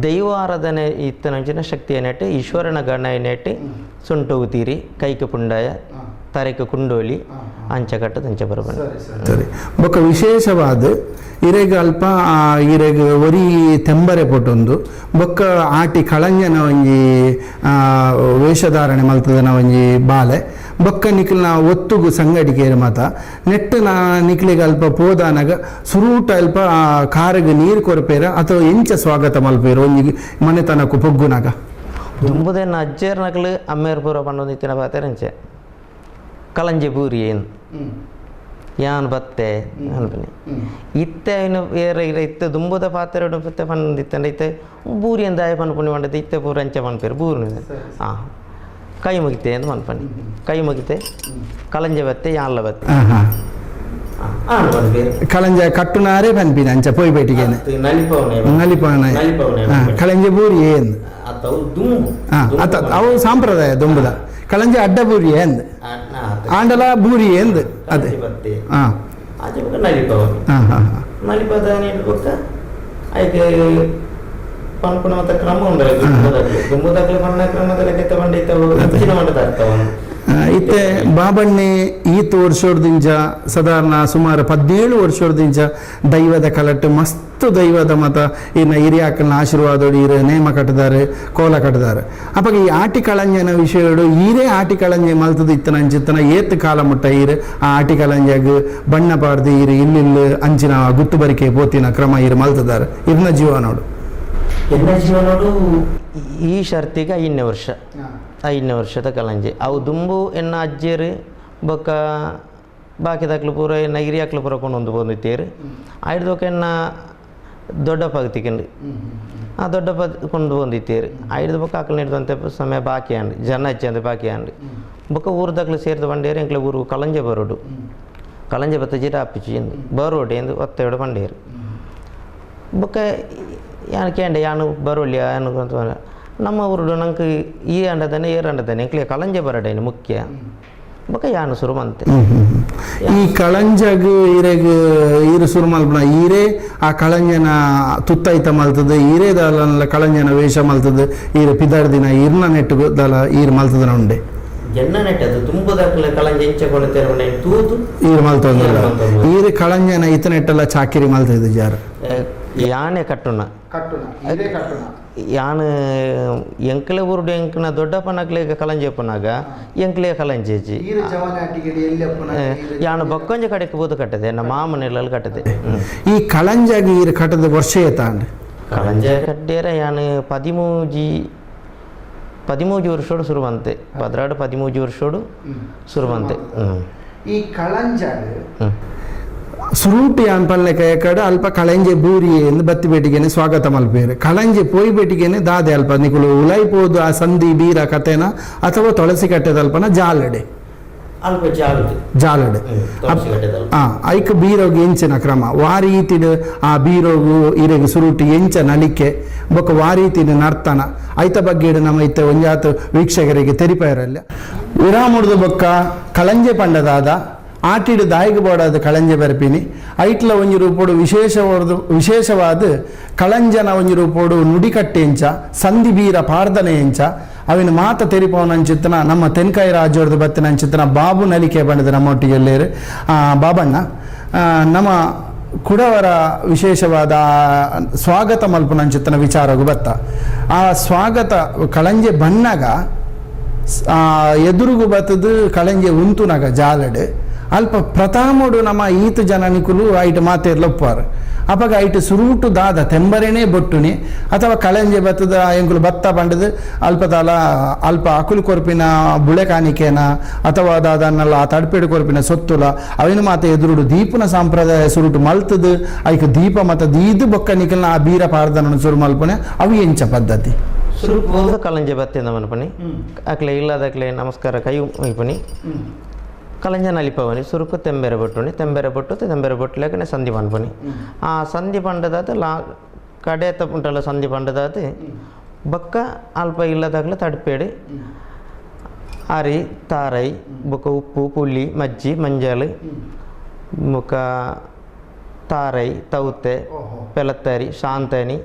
ದೈವ ಆರಾಧನೆ ಇತ್ತನಂಚಿನ ಶಕ್ತಿ ಏನೆಟ್ಟು ಈಶ್ವರನ ಗಣ ಏನೆಟ್ಟು ಸೊಂಟೋಗು ತೀರಿ ಕೈಕ ಪುಂಡಾಯ ತರೆಕ ಕುಂಡೋಲಿ ಅಂಚ ಕಟ್ಟದ ಅಂಚ ಬರಬಣ್ಣ. ಸರಿ ಬೊಕ್ಕ ವಿಶೇಷವಾದ ಇರೆಗ್ ಅಲ್ಪ ಇರೆಗ್ ಒರಿ ತೆಂಬರೆ ಪೊಟೊಂದು ಬೊಕ್ಕ ಆಟಿ ಕಳಂಜನ ಒಂಜಿ ವೇಷಧಾರಣೆ ಮಲ್ತದನ ಒಂಜಿ ಬಾಲೆ ಬೊಕ್ಕ ನಿಕ್ಲ್ನ ಒತ್ತುಗು ಸಂಗಡಿಗೇರು ಮಾತ ನೆಟ್ಟನ ನಿಕ್ಲಿಗೆ ಅಲ್ಪ ಪೋದಾನಗ ಸುರೂಟ ಅಲ್ಪ ಕಾರಿಗೆ ನೀರು ಕೊರಪೇರ ಅಥವಾ ಎಂಚ ಸ್ವಾಗತ ಮಲ್ಪೇರು ಒಂಜಿ ಮನೆತನಕ್ಕು ಪೊಗ್ಗುನಾಗ ದುಂಬುದೆನ್ನ ಅಜ್ಜೇರ್ ನಕಲು ಅಮ್ಮೇರ್ ಪೂರ ಪಂಡೊಂದು ಇತ್ತಿನ ಪಾತೆರಂಚೆ ಕಳಂಜೆ ಪೂರಿ ಏನು ಯಾನ್ ಬತ್ತೆ ಅನ್ಪನಿ ಇತ್ತೆ ಇನ್ನು ಏರ ಇರ ಇತ್ತೆ ದುಂಬುದ ಪಾತೆರಡು ಪತ್ತೆ ಪಂಡಿತ್ತಂಡ ಇತ್ತೆ ಬೂರಿ ಎಂದಾಯ ಪನ್ಪುಣಿ ಪಂಡದ ಇತ್ತೆ ಪೂರ ಅಂಚೆ ಪನ್ಪೇರು ಬೂರಿ ಹಾಂ ಕೈ ಮುಗಿತೆ ಅಂತ ಪನ್ಪನಿ ಕೈ ಮುಗಿತೆ ಕಳಂಜೆ ಬತ್ತೆ ಯಾನ್ಲ ಬತ್ತೆ ಕಳಂಜ ಕಟ್ಟುನಾರೇ ಪನ್ಪಿನ ಅಂಚ ಪೋಯ್ ಪೇಟಿಗೆನೆ ನಲಿಪವನೆ ಕಳಂಜೆ ಬೂರಿ ಏನು ಅತ್ತ ಅವು ಸಾಂಪ್ರದಾಯ ದುಂಬುದ ಕಳಂಜೆ ಅಡ್ಡ ಬೂರಿ ಎಂದ್ ಆಂಡಲ ಬೂರಿ ಎಂದ್ ಅದೇ ಹಾಂ ಹಾಂ ಹಾಂ ಇತ್ತೆ ಬಾಬಣ್ಣೆ ಈತ್ ವರ್ಷೋರ್ದಿಂಚ ಸಾಧಾರಣ ಸುಮಾರು 17 ವರ್ಷೋರ್ದಿಂಚ ದೈವದ ಕಲಟ್ಟು ಮಸ್ತ್ ದೈವದ ಮತ ಇನ್ನ ಹಿರಿಯಾಕಲ್ನ ಆಶೀರ್ವಾದೋಡು ಈರೆ ನೇಮ ಕಟ್ಟದಾರೆ ಕೋಲ ಕಟ್ಟದಾರೆ. ಅಪ್ಪ ಈ ಆಟಿ ಕಳಂಜನ ವಿಷಯಡು ಈರೇ ಆಟಿ ಕಳಂಜೆ ಮಲ್ತದ ಇತ್ತನ ಅಂಚಿತ್ತನ ಏತ್ ಕಾಲ ಮುಟ್ಟ ಈರೆ ಆ ಆಟಿ ಕಳಂಜಾಗ ಬಣ್ಣ ಪಾಡ್ದು ಈರೆ ಇಲ್ಲಿಲ್ಲ ಅಂಚಿನ ಗುತ್ತು ಬರಿಕೆ ಪೋತಿನ ಕ್ರಮ ಈರು ಮಲ್ತದಾರೆ ಇರ್ನ ಜೀವನೋಡು. ಎನ್ನ ಜೀವನೋಡು ಈ ಶರ್ತಿಗೆ 5ನೇ ವರ್ಷ 5ನೇ ವರ್ಷದ ಕಲಂಜೆ ಅವು ದುಂಬು ಎನ್ನ ಅಜ್ಜಿಯರು ಬೊಕ್ಕ ಬಾಕಿದಾಕ್ಲು ಪೂರ ಎನ್ನ ಹಿರಿಯಾಕ್ಲು ಪೂರ ಕೊಂಡೊಂದು ಬಂದಿತ್ತೇರು ಐಡ್ದೊಕ್ಕ ಎನ್ನ ದೊಡ್ಡಪ್ಪ ತಿಕ್ಕಂಡು ಆ ದೊಡ್ಡಪ್ಪ ಕೊಂಡು ಬಂದಿತ್ತೇರು ಐಡ್ದು ಬೊಕ್ಕ ಆಕಲು ಹಿಡ್ದಂತೆ ಸಮಯ ಬಾಕಿ ಅಂಡು ಜನ ಹಚ್ಚಿ ಅಂದ ಬಾಕಿ ಅಂಡು ಬೊಕ್ಕ ಊರ್ದಾಕ್ಲು ಸೇರಿದ ಬಂಡೇರು ಎಂಕ್ಲೆ ಊರು ಕಲಂಜೆ ಬರೋಡು ಕಲಂಜೆ ಬತ್ತ ಜಿರ ಅಪ್ಪಿಚಿ ಎಂದು ಬರೋಡು ಎಂದು ಒತ್ತೆರಡು ಬಂಡೇರು ಬೊಕ್ಕ ಯಾನು ಕೇಂಡೆ ಯಾನು ಬರೋಲಿ ಯಾನು ಅಂತ ನಮ್ಮ ಊರುಡು ನಂಗೆ ಈ ಅಂಡದಾನೆ ಏರ್ ಅಂಡದಾನೆ ಎಂಕ್ಲೆ ಕಳಂಜೆ ಬರಡೇನು ಮುಖ್ಯ ಬೊಕ್ಕ ಯಾನು ಸುರು ಮಂತೆ. ಈ ಕಳಂಜಗ್ ಈರೆಗ್ ಈರು ಸುರು ಮಲ್ಪುನ ಈರೇ ಆ ಕಳಂಜನ ತುತ್ತೈತ ಮಲ್ತದ ಈರೇ ದಾಲ ಕಳಂಜನ ವೇಷ ಮಲ್ತದ ಈರೆ ಪಿದಾರ್ದಿನ ಈರ್ನ ನೆಟ್ಟು ದಾಲ ಈರು ಮಲ್ತದನ ಉಂಡೆ ಜನ್ನ ನೆಟ್ಟದು ತುಂಬುದಕ್ಲೆ ಕಳಂಜ ಎಂಚ ಕೊಣತೇರು ತೂತು ಈರು ಮಲ್ತೊಂದಿಲ್ಲ ಈರು ಕಳಂಜನ ಇತ ನೆಟ್ಟಲ್ಲ ಚಾಕಿರಿ ಮಲ್ತದ ಜಾರ ಯಾನೆ ಕಟ್ಟುನ ಯಾನು ಎಂಕ್ಲೆ ಊರುಡು ಎಂಕ್ನ ದೊಡ್ಡಪ್ಪನಕ್ಲೆ ಕಲಂಜೆಪ್ಪನಾಗ ಎಂಕ್ಲೆ ಕಲಂಜೇಜಿ ಯಾನು ಬೊಕ್ಕೊಂಜ ಕಡೆಗೆ ಬೋದು ಕಟ್ಟದೆ ನಮ್ಮ ಮಾಮನೆಲ್ಲ ಕಟ್ಟದೆ. ಈ ಕಳಂಜಾಗಿ ಈರು ಕಟ್ಟದ ವರ್ಷ ಏತಾಂಡ್ ಕಳಂಜ ಕಡ್ಡೇರ ಯಾನ್ 13 ವರ್ಷೋಡು ಶುರುವಂತೆ 12 13 ವರ್ಷೋಡು ಶುರುವಂತೆ. ಈ ಕಳಂಜ ಸುರೂಟಿ ಅನ್ಪಲ್ಲೆಕ ಕಡೆ ಅಲ್ಪ ಕಳಂಜೆ ಬೂರಿ ಎಂದು ಬತ್ತಿ ಬೇಟಿಗೆನೆ ಸ್ವಾಗತ ಮಲ್ಪೇರು ಕಳಂಜೆ ಪೋಯಿ ಬೇಟಿಗೆನೆ ದಾದೆ ಅಲ್ಪ ನಿಕುಲು ಉಲೈಪೋದು ಆ ಸಂಧಿ ಬೀರ ಕತೆನ ಅಥವಾ ತುಳಸಿ ಕಟ್ಟೆದಲ್ಪನ ಜಾಲಡೆ ಅಲ್ಪ ಜಾಲಡೆ ಜಾಲಡೆ ಐಕ್ ಬೀರೋಗು ಎಂಚಿನ ಕ್ರಮ ವಾರೀತಿಡು ಆ ಬೀರೋಗು ಇರೆಗ್ ಸುರುಟಿ ಎಂಚ ನಲಿಕೆ ಬೊಕ್ಕ ವಾರೀತಿನ ನರ್ತನ ಐತ ಬಗ್ಗೆ ನಮ್ಮ ಇತ್ತೆ ಒಂಜಾತು ವೀಕ್ಷಕರಿಗೆ ತೆರಿಪೈರಲ್ಲ ವಿರಾಮುಡ್ದು ಬೊಕ್ಕ ಕಳಂಜೆ ಪಂಡದಾದ ಆಟಿಡು ದಾಯಿಗೆ ಬೋಡಾದ ಕಳಂಜೆ ಬರ್ಪಿನಿ ಐಟ್ಲ ಒಂಜಿ ರೂಪೋಡು ವಿಶೇಷವಾದ ಕಳಂಜನ ಒಂಜಿ ರೂಪೋಡು ನುಡಿಕಟ್ಟೆಂಚ ಸಂಧಿ ಬೀರ ಪಾರ್ದನೆ ಎಂಚ ಅವಿನ ಮಾತ ತೆರಿಪವನಂಚಿತ್ತನ ನಮ್ಮ ತೆನ್ಕಾಯಿ ರಾಜ್ಯದ ಬತ್ತಿನಂಚಿತ್ತನ ಬಾಬು ನಲಿಕೆ ಬಂಡದ ನಮ್ಮೊಟ್ಟಿಗೆ ಎಲ್ಲೇರು ಬಾಬಣ್ಣ ನಮ್ಮ ಕುಡವರ ವಿಶೇಷವಾದ ಸ್ವಾಗತ ಮಲ್ಪುನಂಚಿತ್ತನ ವಿಚಾರಗು ಬತ್ತ ಆ ಸ್ವಾಗತ ಕಳಂಜೆ ಬಣ್ಣಗ ಎದುರುಗು ಬತ್ತದು ಕಳಂಜೆ ಉಂತುನಗ ಜಾಲಡು ಅಲ್ಪ ಪ್ರಥಮಡು ನಮ್ಮ ಈತ ಜನನಿಕುಲು ಐಟ್ ಮಾತೇರ್ಲೊಪ್ಪಾರು ಅಪಗ ಐಟ್ ಸುರೂಟು ದಾದ ತೆಂಬರೇನೇ ಬೊಟ್ಟುನಿ ಅಥವಾ ಕಳಂಜೆ ಬತ್ತದ ಎಂಕುಲು ಬತ್ತ ಪಂಡದು ಅಲ್ಪ ದಾಲ ಅಲ್ಪ ಅಕುಲು ಕೊರ್ಪಿನ ಬುಳೆ ಕಾಣಿಕೆನ ಅಥವಾ ದಾದನ್ನೆಲ್ಲ ಆ ತಡ್ಪೇಡು ಕೊರ್ಪಿನ ಸೊತ್ತುಲ ಅವಿನ ಮಾತ ಎದುರುಡು ದೀಪನ ಸಂಪ್ರದಾಯ ಸುರುಟು ಮಲ್ತದು ಐಕ್ ದೀಪ ಮತ ದೀದು ಬೊಕ್ಕ ನಿಕಲ್ನ ಆ ಬೀರ ಪಾರ್ದನ ಸುರು ಮಲ್ಪನೆ ಅವು ಎಂಚ ಪದ್ಧತಿ ಸುರುಪು ಕಳಂಜೆ ಬತ್ತಿಂದ ಮನ್ಪನಿ ಅಕ್ಲೆ ಇಲ್ಲದಕ್ಲೆ ನಮಸ್ಕಾರ ಕೈ ಮೈಪನಿ ಕಳಂಜ ನಲಿಪವನಿ ಸುರುಕು ತೆಂಬೆರೆ ಬೊಟ್ಟುನಿ ತೆಂಬೆರೆ ಬೊಟ್ಟು ತೆಂಬೆರೆ ಬೊಟ್ಟುಲೆಕನೆ ಸಂಧಿ ಪನ್ಪನಿ ಆ ಸಂಧಿ ಪಂಡದಾತ ಲಾ ಕಡೆ ಉಂಟಲ್ಲ ಸಂಧಿ ಪಂಡದಾತ ಬೊಕ್ಕ ಅಲ್ಪ ಇಲ್ಲದಾಗಲೇ ತಡ್ಪೇಡು ಅರಿ ತಾರೈ ಬೊಕ್ಕ ಉಪ್ಪು ಪುಳಿ ಮಜ್ಜಿ ಮಂಜಾಲು ಬೊಕ್ಕ ತಾರೈ ತೌತೆ ಪೆಲತ್ತರಿ ಶಾಂತನಿ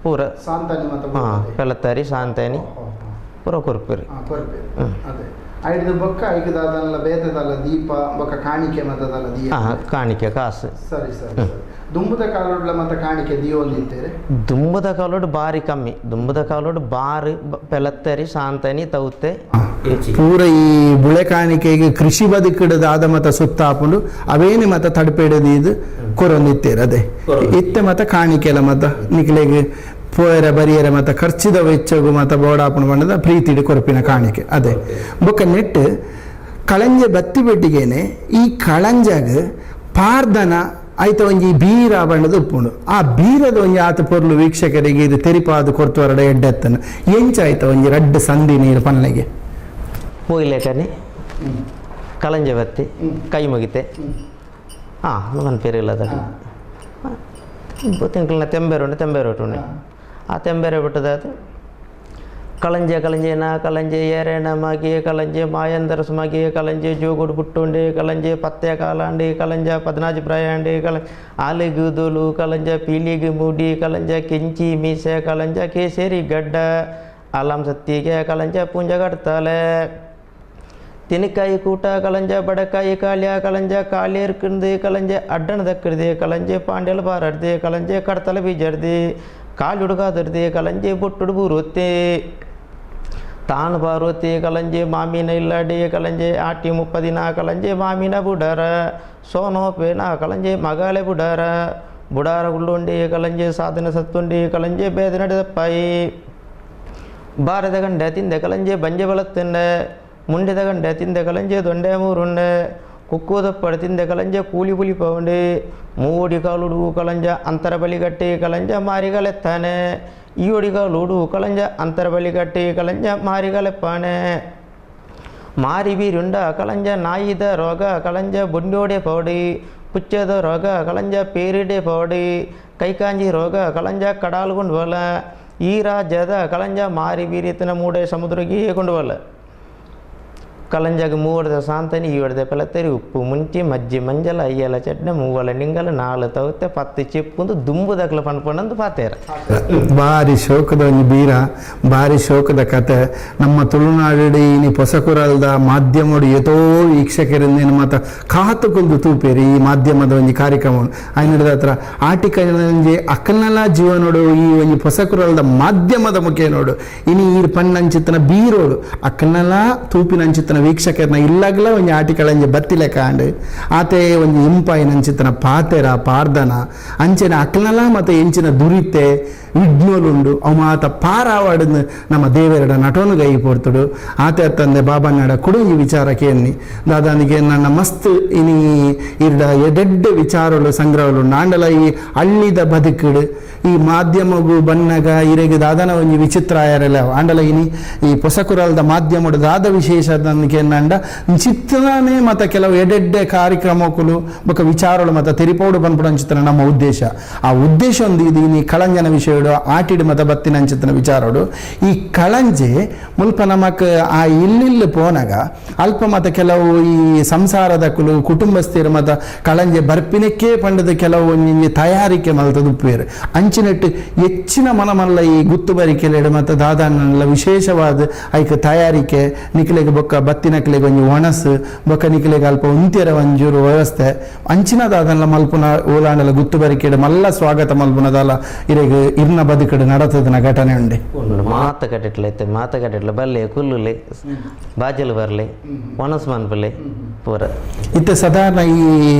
ಪೂರ ಪೆಲತ್ತರಿ ಶಾಂತನಿ ಪೂರ ಕೊರ್ಪೇರು. ಐದು ಬೊಕ್ಕ ಐದು ದಾದಲ್ಲ ಬೇತದಲ್ಲ ದೀಪ ಬೊಕ್ಕ ಕಾಣಿಕೆ ಮತದಲ್ಲ ದೀಪ ಕಾಣಿಕೆ ಕಾಸು. ಸರಿ ಸರಿ. ದುಂಬದ ಕಾಲೋಡ್ಲ ಮತ ಕಾಣಿಕೆ ದಿಯೋಂದಿತ್ತೇರೆ? ದುಂಬದ ಕಾಲೋಡು ಬಾರಿ ಕಮ್ಮಿ. ದುಂಬದ ಕಾಲೋಡು ಬಾರಿ ಪೆಲತ್ತರಿ ಶಾಂತನಿ ತೌತೆ ಪೂರ ಈ ಬುಳೆ ಕಾಣಿಕೆಗೆ ಕೃಷಿ ಬದುಕಿಡದ ಮತ ಸುತ್ತ ಹಾಕೊಂಡು ಅವೇನೆ ಮತ ತಡಪೇಡದು ಇದು ಕೊರೊಂದಿತ್ತೇರೆ. ಅದೇ ಇತ್ತೆ ಮತ ಕಾಣಿಕೆಲ್ಲ ಮತ ನಿಕ್ಲೆಗೆ ಪೋಯರ ಬರಿಯರ ಮತ ಖರ್ಚಿದ ವೆಚ್ಚಗು ಮತ ಬೋಡಾಪಣ ಬಣ್ಣದ ಪ್ರೀತಿಡು ಕೊರಪಿನ ಕಾಣಿಕೆ. ಅದೇ ಬೊಕ್ಕ ನೆಟ್ ಕಳಂಜೆ ಬತ್ತಿ ಬೆಟ್ಟಿಗೇನೆ ಈ ಕಳಂಜಾಗ ಪಾರ್ದನ ಆಯ್ತ ಒಂಜಿ ಬೀರ ಬಣ್ಣದ ಉಪ್ಪುಂಡು. ಆ ಬೀರದ ಒಂಜಿ ಆತ ಪೊರ್ಲು ವೀಕ್ಷಕರಿಗೆ ಇದು ತೆರಿಪಾದ ಕೊರ್ತುವರಡ ಎಡ್ಡೆತ್ತನ ಎಂಚಾಯ್ತ ಒಂಜಿ ರಡ್ಡು ಸಂಧಿ ನೀರು ಪನ್ಲೆಗೆ ಪೋಯ್ಲೇಕನೆ ಕಳಂಜೆ ಬತ್ತಿ ಕೈ ಮುಗಿತೆ ಹಾಂ ನನ್ನ ಪೇರಿಲ್ಲ ಅದ ತಿಂಕ್ಲನ ತೆಂಬೇರು ಉಂಟು ತೆಂಬೇರು ಉಂಟು ಆ ತೆಂಬೇರೆ ಬಿಟ್ಟದಾದ ಕಳಂಜೆ ಕಳಂಜೆನ ಕಳಂಜೆ ಏರೇಣ ಮಗಿ ಕಳಂಜೆ ಮಾಯಂದರಸ ಮಗಿ ಕಳಂಜೆ ಜೋಗುಡು ಪುಟ್ಟುಂಡೆ ಕಳಂಜೆ ಪತ್ತೆ ಕಾಲಾಂಡಿ ಕಳಂಜ ಪದ್ನಾಜಿ ಪ್ರಾಯಾಂಡಿ ಕಳ ಆಲಿಗುದುಲು ಕಳಂಜ ಪೀಲಿಗೆ ಮುಡಿ ಕಳಂಜ ಕೆಂಚಿ ಮೀಸೆ ಕಳಂಜ ಕೇಸರಿ ಗಡ್ಡ ಅಲಂ ಸತ್ತಿಗೆ ಕಳಂಜ ಪೂಂಜ ಕಟ್ತಾಳೆ ತೆನಿಕಾಯಿ ಕೂಟ ಕಳಂಜ ಬಡಕಾಯಿ ಕಾಳ್ಯ ಕಳಂಜ ಕಾಲೇರ್ಕಿಂದು ಕಳಂಜ ಅಡ್ಡಣ ದಕ್ಕಿಡ್ದು ಕಳಂಜೆ ಪಾಂಡ್ಯಲ ಬಾರಡ್ದು ಕಳಂಜೆ ಕಡ್ತಲ ಬೀಜಡ್ದು ಕಾಲು ಹುಡುಗಾದರ್ದು ಕಳಂಜೆ ಬೊಟ್ಟುಡು ಬೂರುತ್ತೆ ತಾನು ಪಾರ್ವತಿ ಕಳಂಜೆ ಮಾಮಿನ ಇಲ್ಲಡಿ ಕಳಂಜೆ ಆಟಿ ಮುಪ್ಪದಿನ ಕಳಂಜೆ ಮಾಮಿನ ಬುಡಾರ ಸೋನೋಪೇನ ಕಳಂಜೆ ಮಗಾಲೆ ಬುಡಾರ ಬುಡಾರ ಗುಳ್ಳುಂಡಿ ಕಳಂಜೆ ಸಾಧನ ಸತ್ತುಂಡಿ ಕಳಂಜೆ ಬೇದ ನಡೆದಪ್ಪಾಯಿ ಬಾರದ ಗಂಡೆ ತಿಂದೆ ಕಳಂಜೆ ಬಂಜೆ ಬಲತ್ತಿಂಡೆ ಮುಂಡಿದ ಗಂಡೆ ತಿಂದೆ ಕಳಂಜೆ ದೊಂಡೆ ಮೂರುಂಡೆ ಕುಕ್ಕುದಪ್ಪಡು ತಿಂದೆ ಕಳಂಜೆ ಕೂಲಿ ಪುಲಿ ಪೌಂಡೆ ಮೂಡಿ ಕಾಲುಡು ಕಳಂಜ ಅಂತರ ಬಲಿಗಟ್ಟಿ ಕಳಂಜ ಮಾರಿಗಲೆತ್ತಾನೆ ಈಯೊಡಿ ಕಾಲುಡು ಕಳಂಜ ಅಂತರ ಬಲಿಗಟ್ಟಿ ಕಳಂಜ ಮಾರಿಗಲೆಪ್ಪಾನೆ ಮಾರಿ ಬೀರುಂಡ ಕಳಂಜ ನಾಯಿದ ರೋಗ ಕಳಂಜ ಬೊಂಡೋಡೆ ಪೌಡಿ ಪುಚ್ಚದ ರೋಗ ಕಳಂಜ ಪೇರಿಡೆ ಪೌಡಿ ಕೈಕಾಂಜಿ ರೋಗ ಕಳಂಜ ಕಡಾಲ್ಗೊಂಡು ಈ ರಾಜ್ಯದ ಕಳಂಜ ಮಾರಿ ಬೀರಿತನ ಮೂಡೆ ಸಮುದ್ರಕ್ಕೆ ಕೊಂಡುವಲ್ಲ ಕಳಂಜಾಗ ಮೂವರ್ದ ಸಾಂತನಿ ಈವರ್ದ ಪೆಲತ್ತರಿ ಉಪ್ಪು ಮುಂಚಿ ಮಜ್ಜಿ ಮಂಜಲ ಅಯ್ಯಲ ಚಟ್ನಿ ಮೂವಲ ನಿಂಗಲ ನಾಲು ತವತ್ತೆ ಪತ್ತು ಚಿಪ್ಪುಂದು ದುಂಬುದಕ್ಲ ಪಣ್ಪಣ್ಣಂದು ಪಾತೇರ. ಬಾರಿ ಶೋಕದ ಒಂಜಿ ಬೀರ, ಬಾರಿ ಶೋಕದ ಕತೆ. ನಮ್ಮ ತುಳುನಾಡು ಇನಿ ಪೊಸಕುರಲ್ದ ಮಾಧ್ಯಮಡು ಏತೋ ವೀಕ್ಷಕರಿಂದ ಮಾತ ಕಾತು ಕುಲ್ದು ತೂಪೇರಿ ಈ ಮಾಧ್ಯಮದ ಒಂಜಿ ಕಾರ್ಯಕ್ರಮ ಆಯ್ನದ ಹತ್ರ ಆಟಿಕಂಜಿ ಅಕ್ಕಲ್ನಲ ಜೀವನೋಡು ಈ ಒಂಜಿ ಪೊಸಕುರಲ್ದ ಮಾಧ್ಯಮದ ಮುಖೇನೋಡು ಇನಿ ಈ ಪಣ್ಣಂಚಿತ್ತನ ಬೀರೋಡು ಅಕ್ಕಲ್ನಲ ತೂಪಿನಂಚಿತ್ತನ ವೀಕ್ಷಕರನ್ನ ಇಲ್ಲಾಗಲ ಒಂಜಿ ಆಟಿ ಕಳಂಜೆ ಬತ್ತಿಲೆ ಕಾಂಡ್ ಆತೆ ಒಂಜಿ ಇಂಪಾಯಿನ ಅಂಚಿತನ ಪಾತೆರ ಪಾರ್ದನ ಅಂಚೆನ ಅಕ್ಲನಲ ಮತ್ತು ಎಂಚಿನ ದುರಿತೆ ವಿಘ್ನೋಲುಂಡು ಅವು ಮಾತ ಪಾರಾವಾಡನ್ನು ನಮ್ಮ ದೇವರಡ ನಟೋನು ಗೈ ಪೋರ್ತುಡು. ಆತೆ ತಂದೆ ಬಾಬಣ್ಣಡ ಕುಡು ಈ ವಿಚಾರಕ್ಕೆ ಎನ್ನಿ ದಾದಾನಿಗೆ ನನ್ನ ಮಸ್ತ್ ಇನಿ ಇರ್ಡ ಎಡೆಡ್ಡೆ ವಿಚಾರಗಳು ಸಂಗ್ರಹಗಳು ನಾಂಡಲ ಈ ಹಳ್ಳಿದ ಬದುಕುಡು ಈ ಮಾಧ್ಯಮಗು ಬನ್ನಗ ಇರೆಗೆ ದಾದನ ಒಂಜಿ ವಿಚಿತ್ರ ಆಯರೆಲ್ಲ ಆಂಡಲ ಇನಿ ಈ ಪೊಸಕುರಲ್ದ ಮಾಧ್ಯಮಡು ದಾದ ವಿಶೇಷ ನನಗೆ ನಂಡ ಚಿತ್ರನೇ ಮತ್ತು ಕೆಲವು ಎಡೆಡ್ಡೆ ಕಾರ್ಯಕ್ರಮಕ್ಕಳು ಬೊಕ ವಿಚಾರಗಳು ಮತ್ತು ತೆರಿಪೌಡು ಪನ್ಪುಡು ನಮ್ಮ ಉದ್ದೇಶ. ಆ ಉದ್ದೇಶ ಒಂದು ಇದು ಇನಿ ಕಳಂಜನ ವಿಷಯಡು ಆಟಿಡು ಮತ್ತು ಬತ್ತಿನ ಅಂಚಿತನ ವಿಚಾರಡು. ಈ ಕಳಂಜೆ ಮುಲ್ಪ ನಮಕ್ ಆ ಇಲ್ಲಿಲ್ಲಿ ಪೋನಗ ಅಲ್ಪ ಮತ್ತು ಕೆಲವು ಈ ಸಂಸಾರದಕ್ಕಲು ಕುಟುಂಬಸ್ಥರು ಮತ್ತು ಕಳಂಜೆ ಬರ್ಪಿನಕ್ಕೆ ಪಂಡದ ಕೆಲವು ಒಂಜಿ ತಯಾರಿಕೆ ಮಲ್ತದ ಉಪ್ಪೇರು ಅಂಚಿನೆಟ್ಟು ಹೆಚ್ಚಿನ ಮನಮಲ್ಲ ಈ ಗುತ್ತು ಬರಿಕೆಲೆಡು ಮತ್ತು ದಾದಾನಲ್ಲ ವಿಶೇಷವಾದ ಐಕ್ ತಯಾರಿಕೆ ನಿಕ್ಲೆಗ್ ಬೊಕ್ಕ ಬತ್ತಿನಕ್ಲೆಗ್ ಒಂಜಿ ಒಣಸು ಬೊಕ್ಕ ನಿಕ್ಲೆಗ್ ಅಲ್ಪ ಉಂತೆರ ಒಂಜೂರು ವ್ಯವಸ್ಥೆ ಅಂಚಿನ ದಾದನ್ಲ ಮಲ್ಪುನ ಓಲಾಂಡಲ ಗುತ್ತು ಬರಿಕೆಡು ಮಲ್ಲ ಸ್ವಾಗತ ಮಲ್ಪುನದಲ್ಲ ಇರೆಗ್ ಇರ್ನ ಬದುಕಡು ನಡತದನ ಘಟನೆ ಉಂಡೆ. ಮಾತ ಕಟ್ಟಿಟ್ಲೆ ಇತ್ತೆ ಮಾತ ಕಟ್ಟಿಟ್ಲೆ ಬಲ್ಲೆ ಕುಲ್ಲುಲೆ ಬಾಜಲು ಬರಲೆ ಒಣಸ್ ಮನ್ಪಲೆ ಪೂರ. ಇತ್ತೆ ಸಾಧಾರಣ ಈ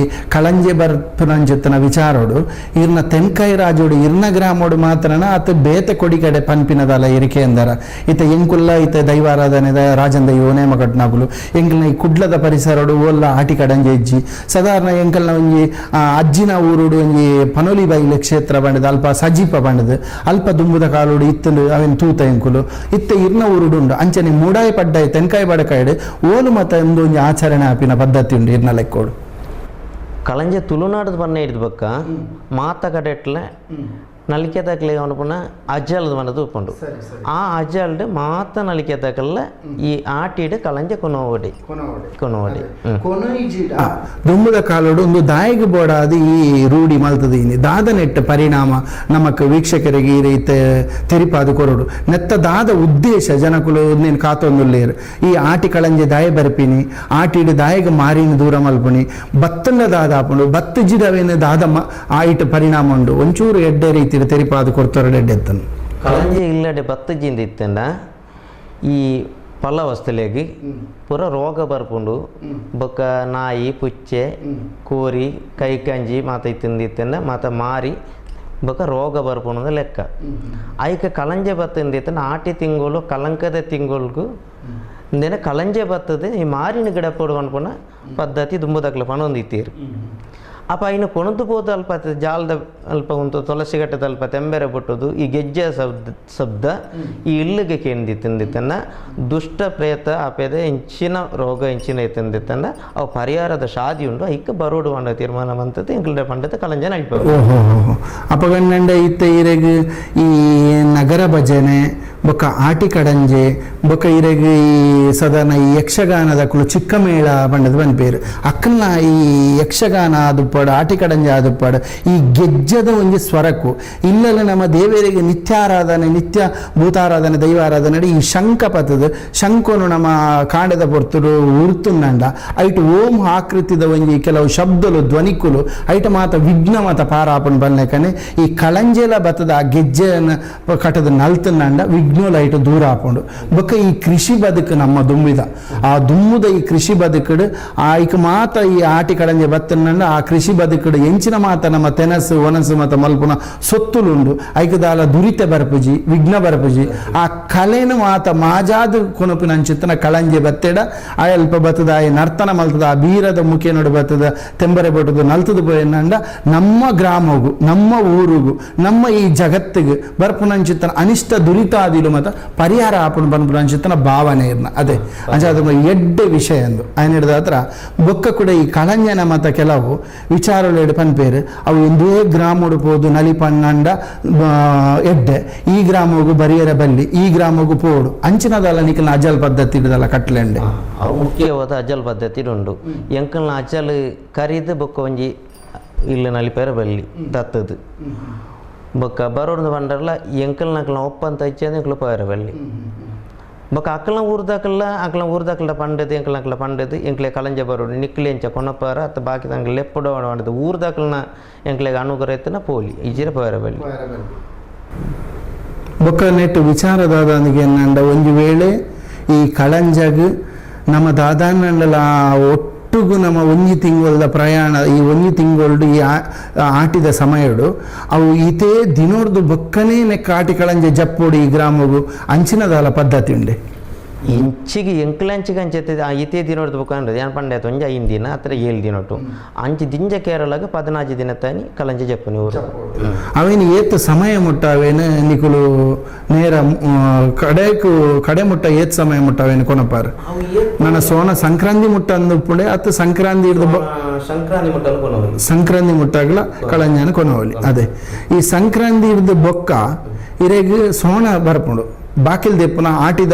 ಕಳಂಜೆ ಬರ್ಪುನಂಚಿತ್ತನ ವಿಚಾರೋಡು ಇರ್ನ ತೆನ್ಕಾಯಿ ರಾಜೋಡು ಇರ್ನ ಗ್ರಾಮೋಡು ಮಾತ್ರನ ಅತ ಬೇತೆ ಕೊಡಿ ಕಡೆ ಪನ್ಪಿನದಲ್ಲ ಇರಿಕೆ ಎಂದರ. ಇತ್ತೆ ಎಂಕುಲ್ಲ ಇತ್ತೆ ದೈವಾರಾಧನೆದ ರಾಜನ್ ದೈವ ನೇಮ ಕಟ್ನಾಗುಲು ಎಂಕಲ್ನ ಈ ಕುಡ್ಲದ ಪರಿಸರೋಡು ಓಲ್ಲ ಆಟಿ ಕಡಂಜೆ ಇಜ್ಜಿ. ಸಾಧಾರಣ ಎಂಕಲ್ನ ಒಂಜಿ ಅಜ್ಜಿನ ಊರುಡು ಒಂಜಿ ಪನೋಲಿ ಬೈಲ ಕ್ಷೇತ್ರ ಬಂಡದ ಅಲ್ಪ ಸಜೀಪ ಬಂಡದು ಅಲ್ಪ ದುಂಬುದ ಕಾಲೋಡು ಇತ್ತಲು ಅವೆನ್ ತೂತ ಎಂಕುಲು ಇತ್ತೆ ಇರ್ನ ಊರುಡು ಉಂಡು. ಅಂಚನೆ ಮೂಡಾಯಿ ಪಡ್ಡಾಯಿ ತೆನ್ಕಾಯಿ ಬಡಕಾಯ್ಡು ಓಲು ಮತ ಒಂದು ಒಂಜಿ ಆಚರಣೆ ಆಪಿನ ಪದ್ಧತಿ ಉಂಡು ಇರ್ನ ಲೆಕ್ಕೋಡು. ಕಳಂಜೆ ತುಳುನಾಡದ ಬಣ್ಣ ಹಿಡಿದ ಬೊಕ್ಕ ಮಾತ ಕಡೆಟ್ಲೆ ನಲಿಕೆ ತಕ್ಕಲೆ ಅವನು ಅಜ್ಜಲದ ಮನ ತೂಪುಂಡು. ಆ ಅಜ್ಜಲ್ಡ್ ಮಾತ ನಲಿಕೆ ತಕ್ಕಲ್ಲ ಈ ಆಟಿಡ್ ಕಳಂಜೆ ಕೊನೋಡಿ ಕೊನೋಡಿ. ದುಂಬುದ ಕಾಲೋಡು ಒಂದು ದಾಯಿಗೆ ಬೋಡಾದ ಈ ರೂಢಿ ಮಲ್ತದ ಇನಿ ದಾದ ನೆಟ್ಟ ಪರಿಣಾಮ ನಮಕ್ ವೀಕ್ಷಕರಿಗೆ ಈ ರೀತಿ ತೆರಿಪಾದ ಕೊರಡು ನೆತ್ತ ದಾದ ಉದ್ದೇಶ ಜನಕುಲು ನೀನು ಕಾತೊಂದುಲ್ಲೇರು ಈ ಆಟಿ ಕಳಂಜೆ ದಾಯ ಬರ್ಪಿನಿ ಆಟಿಡ್ ದಾಯಿಗೆ ಮಾರಿನ ದೂರ ಮಲ್ಪುನಿ ಬತ್ತನ್ನ ದಾದ ಆಪುಂಡು ಬತ್ತು ಜಿಡವೇನು ದಾದ ಆಯಿಟ್ ಪರಿಣಾಮ ಉಂಡು ಒಂಚೂರು ಎಡ್ಡೆ ರೀತಿ ತೆರಿಪಾದ ಕೊಡ್ತಾರೆ ಎಡ್ಡೆತ್ತನು. ಕಳಂಜೆ ಇಲ್ಲಡೆ ಬತ್ತು ಜಿಂದ ಇತ್ತಂಡ ಈ ಪಲ್ಲ ವಸ್ತುಲೆಗ್ ಪೂರ ರೋಗ ಬರ್ಪುಂಡು. ಬೊಕ್ಕ ನಾಯಿ ಪುಚ್ಚೆ ಕೋರಿ ಕೈ ಕಂಜಿ ಮಾತ ಇತ್ತಿಂದ ಇತ್ತಂಡ ಮಾತ ಮಾರಿ ಬೊಕ್ಕ ರೋಗ ಬರ್ಪುಂಡು ಲೆಕ್ಕ. ಐಕ ಕಳಂಜೆ ಬತ್ತಿಂದ ಇತ್ತಂಡ ಆಟಿ ತಿಂಗಳು ಕಲಂಕದ ತಿಂಗಳ್ಗೂ ಇಂದೇನ ಕಳಂಜೆ ಬತ್ತದೆ ಈ ಮಾರಿನ ಗಿಡ ಪೋಡು ಅನ್ಪುನ ಪದ್ಧತಿ ದುಂಬುದಕ್ಲ ಪಣೊಂದು ಇತ್ತೀರು. ಅಪ್ಪ ಇನ್ನು ಕೊಣದು ಪೋದು ಅಲ್ಪ ಜಾಲದ ಅಲ್ಪ ಉಂಟು ತುಳಸಿ ಗಟ್ಟದ ಅಲ್ಪ ತೆಂಬೆರೆ ಬಿಟ್ಟುದು ಈ ಗೆಜ್ಜೆ ಶಬ್ದ ಶಬ್ದ ಈ ಇಲ್ಲಿಗೆ ಕೇಂದಿತ್ತಿಂದಿತ್ತನ್ನ ದುಷ್ಟ ಪ್ರೇತ ಆಪೇದ ಇಂಚಿನ ರೋಗ ಇಂಚಿನ ಇತ್ತಿಂದಿತ್ತನ್ನ ಅವು ಪರಿಹಾರದ ಶಾದಿ ಉಂಡು ಐಕ್ ಬರೋಡು ಅನ್ನೋ ತೀರ್ಮಾನ ಬಂತದ್ದು ಎಂಕಲ್ಡೆ ಪಂಡದ ಕಲಂಜನ ಅಲ್ಪ. ಓಹೋ ಅಪಗಣ್ಣಂಡ ಇತ್ತ ಇರೆಗ್ ಈ ನಗರ ಭಜನೆ ಬೊಕ್ಕ ಆಟಿ ಕಡಂಜೆ ಬೊಕ್ಕ ಇರೆಗ್ ಈ ಸದಾನ ಈ ಯಕ್ಷಗಾನದ ಕುಲು ಚಿಕ್ಕಮೇಳ ಪಂಡದ ಪನ್ಪೇರು ಅಕ್ಕಲ್ನ ಈ ಯಕ್ಷಗಾನ ಆದುಪ್ಪಾಡು ಆಟಿ ಕಡಂಜೆ ಆದುಪ್ಪಾಡು ಈ ಗೆಜ್ಜದ ಒಂಜಿ ಸ್ವರಕ್ಕು ಇಲ್ಲೆಲ್ಲ ನಮ್ಮ ದೇವರಿಗೆ ನಿತ್ಯಾರಾಧನೆ ನಿತ್ಯ ಭೂತಾರಾಧನೆ ದೈವಾರಾಧನೆ ಈ ಶಂಖ ಪತ್ತದ ಶಂಖನು ನಮ್ಮ ಕಾಂಡದ ಪೊರ್ತುಡು ಉರ್ತುಂಡ ಐಟ್ ಓಂ ಆಕೃತಿದ ಒಂಜಿ ಕೆಲವು ಶಬ್ದಲು ಧ್ವನಿಕುಲು ಐಟ ಮಾತ ವಿಘ್ನ ಮಾತ ಪಾರಾಪಣ ಬನ್ನೆಕನೆ ಈ ಕಳಂಜೆಲ ಬತ್ತದ ಆ ಗೆಜ್ಜೆಯನ್ನು ಕಟ್ಟದ ನಲ್ತುಂಡ ವಿಘ್ನೋಲ ಐಟು ದೂರ ಆಪುಂಡು. ಬೊಕ್ಕ ಈ ಕೃಷಿ ಬದುಕು ನಮ್ಮ ದುಂಬಿದ ಆ ದುಮ್ಮುದ ಈ ಕೃಷಿ ಬದುಕುಡು ಆ ಐಕ್ ಮಾತ ಈ ಆಟಿ ಕಡಂಜೆ ಬತ್ತನಂಡ ಆ ಕೃಷಿ ಬದುಕುಡು ಎಂಚಿನ ಮಾತ ನಮ್ಮ ತೆನಸು ಒನಸು ಮಾತ ಮಲ್ಪುನ ಸೊತ್ತುಲುಂಡು ಐಕ್ ದಾಲ ದುರಿತೆ ಬರ್ಪುಜಿ ವಿಘ್ನ ಬರ್ಪುಜಿ ಆ ಕಲೆನು ಮಾತ ಮಾಜಾದು ಕೊನಪಿನ ಅಂಚಿತ್ತನ ಕಳಂಜೆ ಬತ್ತೆಡ ಆ ಅಲ್ಪ ಬತ್ತದ ಆ ನರ್ತನ ಮಲ್ತದ ಆ ಬೀರದ ಮುಖೇನೋಡು ಬತ್ತದ ತೆಂಬರೆ ಬಟ್ಟದ ನಲ್ತದ ಪೋಯನ್ನಂಡ ನಮ್ಮ ಗ್ರಾಮಗು ನಮ್ಮ ಊರುಗು ನಮ್ಮ ಈ ಜಗತ್ತಿಗೆ ಬರ್ಪುನಂಚಿತ್ತನ ಅನಿಷ್ಟ ದುರಿತಾದಿಲು ಮತ ಪರಿಹಾರ ಆಪುಣ ಪನ್ಪುನಂಚಿತ್ತನ ಭಾವನೆ ಇರ್ನ ಅದೇ ಅಂಚ ಅದು ಎಡ್ಡೆ ವಿಷಯ ಎಂದು ఆయన ಹಿಡಿದ ಹತ್ರ ಬೊಕ್ಕ ಕೂಡ ಈ ಕಳಂಜನ ಮತ ಕೆಲವು ವಿಚಾರಗಳು ಪನ್ಪೇರು ಅವು ಒಂದೇ ಗ್ರಾಮಡು ಪೋದು ನಲಿ ಪನ್ನಂಡ ಎಡ್ಡೆ ಈ ಗ್ರಾಮಗು ಬರಿಯರ ಬಲ್ಲಿ ಈ ಗ್ರಾಮಗು ಪೋಡು ಅಂಚಿನದಲ್ಲ ನಿಕಲ್ನ ಅಜಲ್ ಪದ್ಧತಿ ಹಿಡಿದಲ್ಲ ಕಟ್ಲೆಂಡೆ. ಅವು ಮುಖ್ಯವಾದ ಅಜಲ್ ಪದ್ಧತಿ ಉಂಡು ಎಂಕಲ್ನ ಅಜಲ್ ಕರಿದು ಬೊಕ್ಕ ಒಂಜಿ ಇಲ್ಲ ನಲಿಪೇರ ಬಲ್ಲಿ ದತ್ತದು ಬೊಕ್ಕ ಬರೋಡ್ದು ಬಂಡರ್ಲ ಎಂಕಲ್ನ ಅಕಲ್ನ ಒಪ್ಪಂತ ಇಚ್ಛೆ ಎಂಕಲು ಪೋಯರ ಬಲ್ಲಿ ಬೊಕ್ಕ ಅಕ್ಕಲ್ನ ಊರ್ದಾಕಲ್ಲ ಅಕ್ಕಲ್ನ ಊರ್ದಾಕಲ್ಲ ಪಂಡದು ಎಂಕಲ್ನ ಅಕ್ಕಲ ಪಂಡದು ಎಂಕ್ಲೆ ಕಳಂಜ ಬರೋಡು ನಿಕ್ಲೆ ಎಂಚ ಕೊನಪಾರ ಅತ್ತ ಬಾಕಿ ತಂಗ ಲೆಪ್ಪುಡ ಪಂಡದು ಊರ್ದಾಕಲ್ನ ಎಂಕ್ಲೆಗ್ ಅನುಗ್ರಹ ಇತ್ತನ ಪೋಲಿ ಇಜ್ಜಿರ ಪೋಯರ ಬಲ್ಲಿ. ಬೊಕ್ಕ ನೆಟ್ಟು ವಿಚಾರದಾದನಿಗೆ ಏನಂಡ ಒಂದು ವೇಳೆ ಈ ಕಳಂಜಗ್ ನಮ್ಮ ದಾದಾನಂಡಲ ಒಟ್ಟುಗು ನಮ್ಮ ಒಂಜಿ ತಿಂಗೊಳ್ದ ಪ್ರಯಾಣ ಈ ಒಂಜಿ ತಿಂಗೊಳ್ಡು ಈ ಆಟಿದ ಸಮಯಡು ಅವು ಇತೇ ದಿನೋರ್ದು ಬೊಕ್ಕನೇ ನೆಕ್ಕ ಆಟಿ ಕಳಂಜೆ ಜಪ್ಪೋಡು ಈ ಗ್ರಾಮಗು ಅಂಚಿನದಾಲ ಪದ್ಧತಿ ಉಂಡೆ. ಇಂಚಿಗೆ ಎಂಕ್ಲಂಚಿಗೆ ಅಂಚೆ ಇತೇ ದಿನೋರ್ದು ಬೊಕ್ಕ ಅಂದ್ರೆ ಏನು ಪಂಡೆ ಒಂಜಿ 5 ದಿನ ಅತ್ರ 7 ದಿನೊಟ್ಟು ಅಂಚೆ ದಿಂಜ ಕೇರಳಗೆ 14 ದಿನ ತಾನಿ ಕಲಂಜೆ ಜಪ್ಪುನಿ ಊರು. ಅವೇನು ಏತ್ ಸಮಯ ಮುಟ್ಟ ಅವೇನು ನಿಕುಲು ನೇರ ಕಡೆಕು ಕಡೆ ಮುಟ್ಟ ಏತ್ ಸಮಯ ಮುಟ್ಟ ಅವೇನು ಕೊನಪಾರು ನನ್ನ ಸೋಣ ಸಂಕ್ರಾಂತಿ ಮುಟ್ಟ ಅಂದುಪ್ಪುಂಡೆ ಅತ್ತ ಸಂಕ್ರಾಂತಿ ಹಿಡ್ದು ಸಂಕ್ರಾಂತಿ ಮುಟ್ಟ ಕೊನವಲಿ ಸಂಕ್ರಾಂತಿ ಮುಟ್ಟಾಗಲ ಕಳಂಜನ ಕೊನವಲಿ. ಅದೇ ಈ ಸಂಕ್ರಾಂತಿ ಹಿಡ್ದು ಬೊಕ್ಕ ಇರೆಗ್ ಸೋಣ ಬರ್ಪುಂಡು ಬಾಕಿಲ್ ದೆಪ್ಪುನ ಆಟಿದ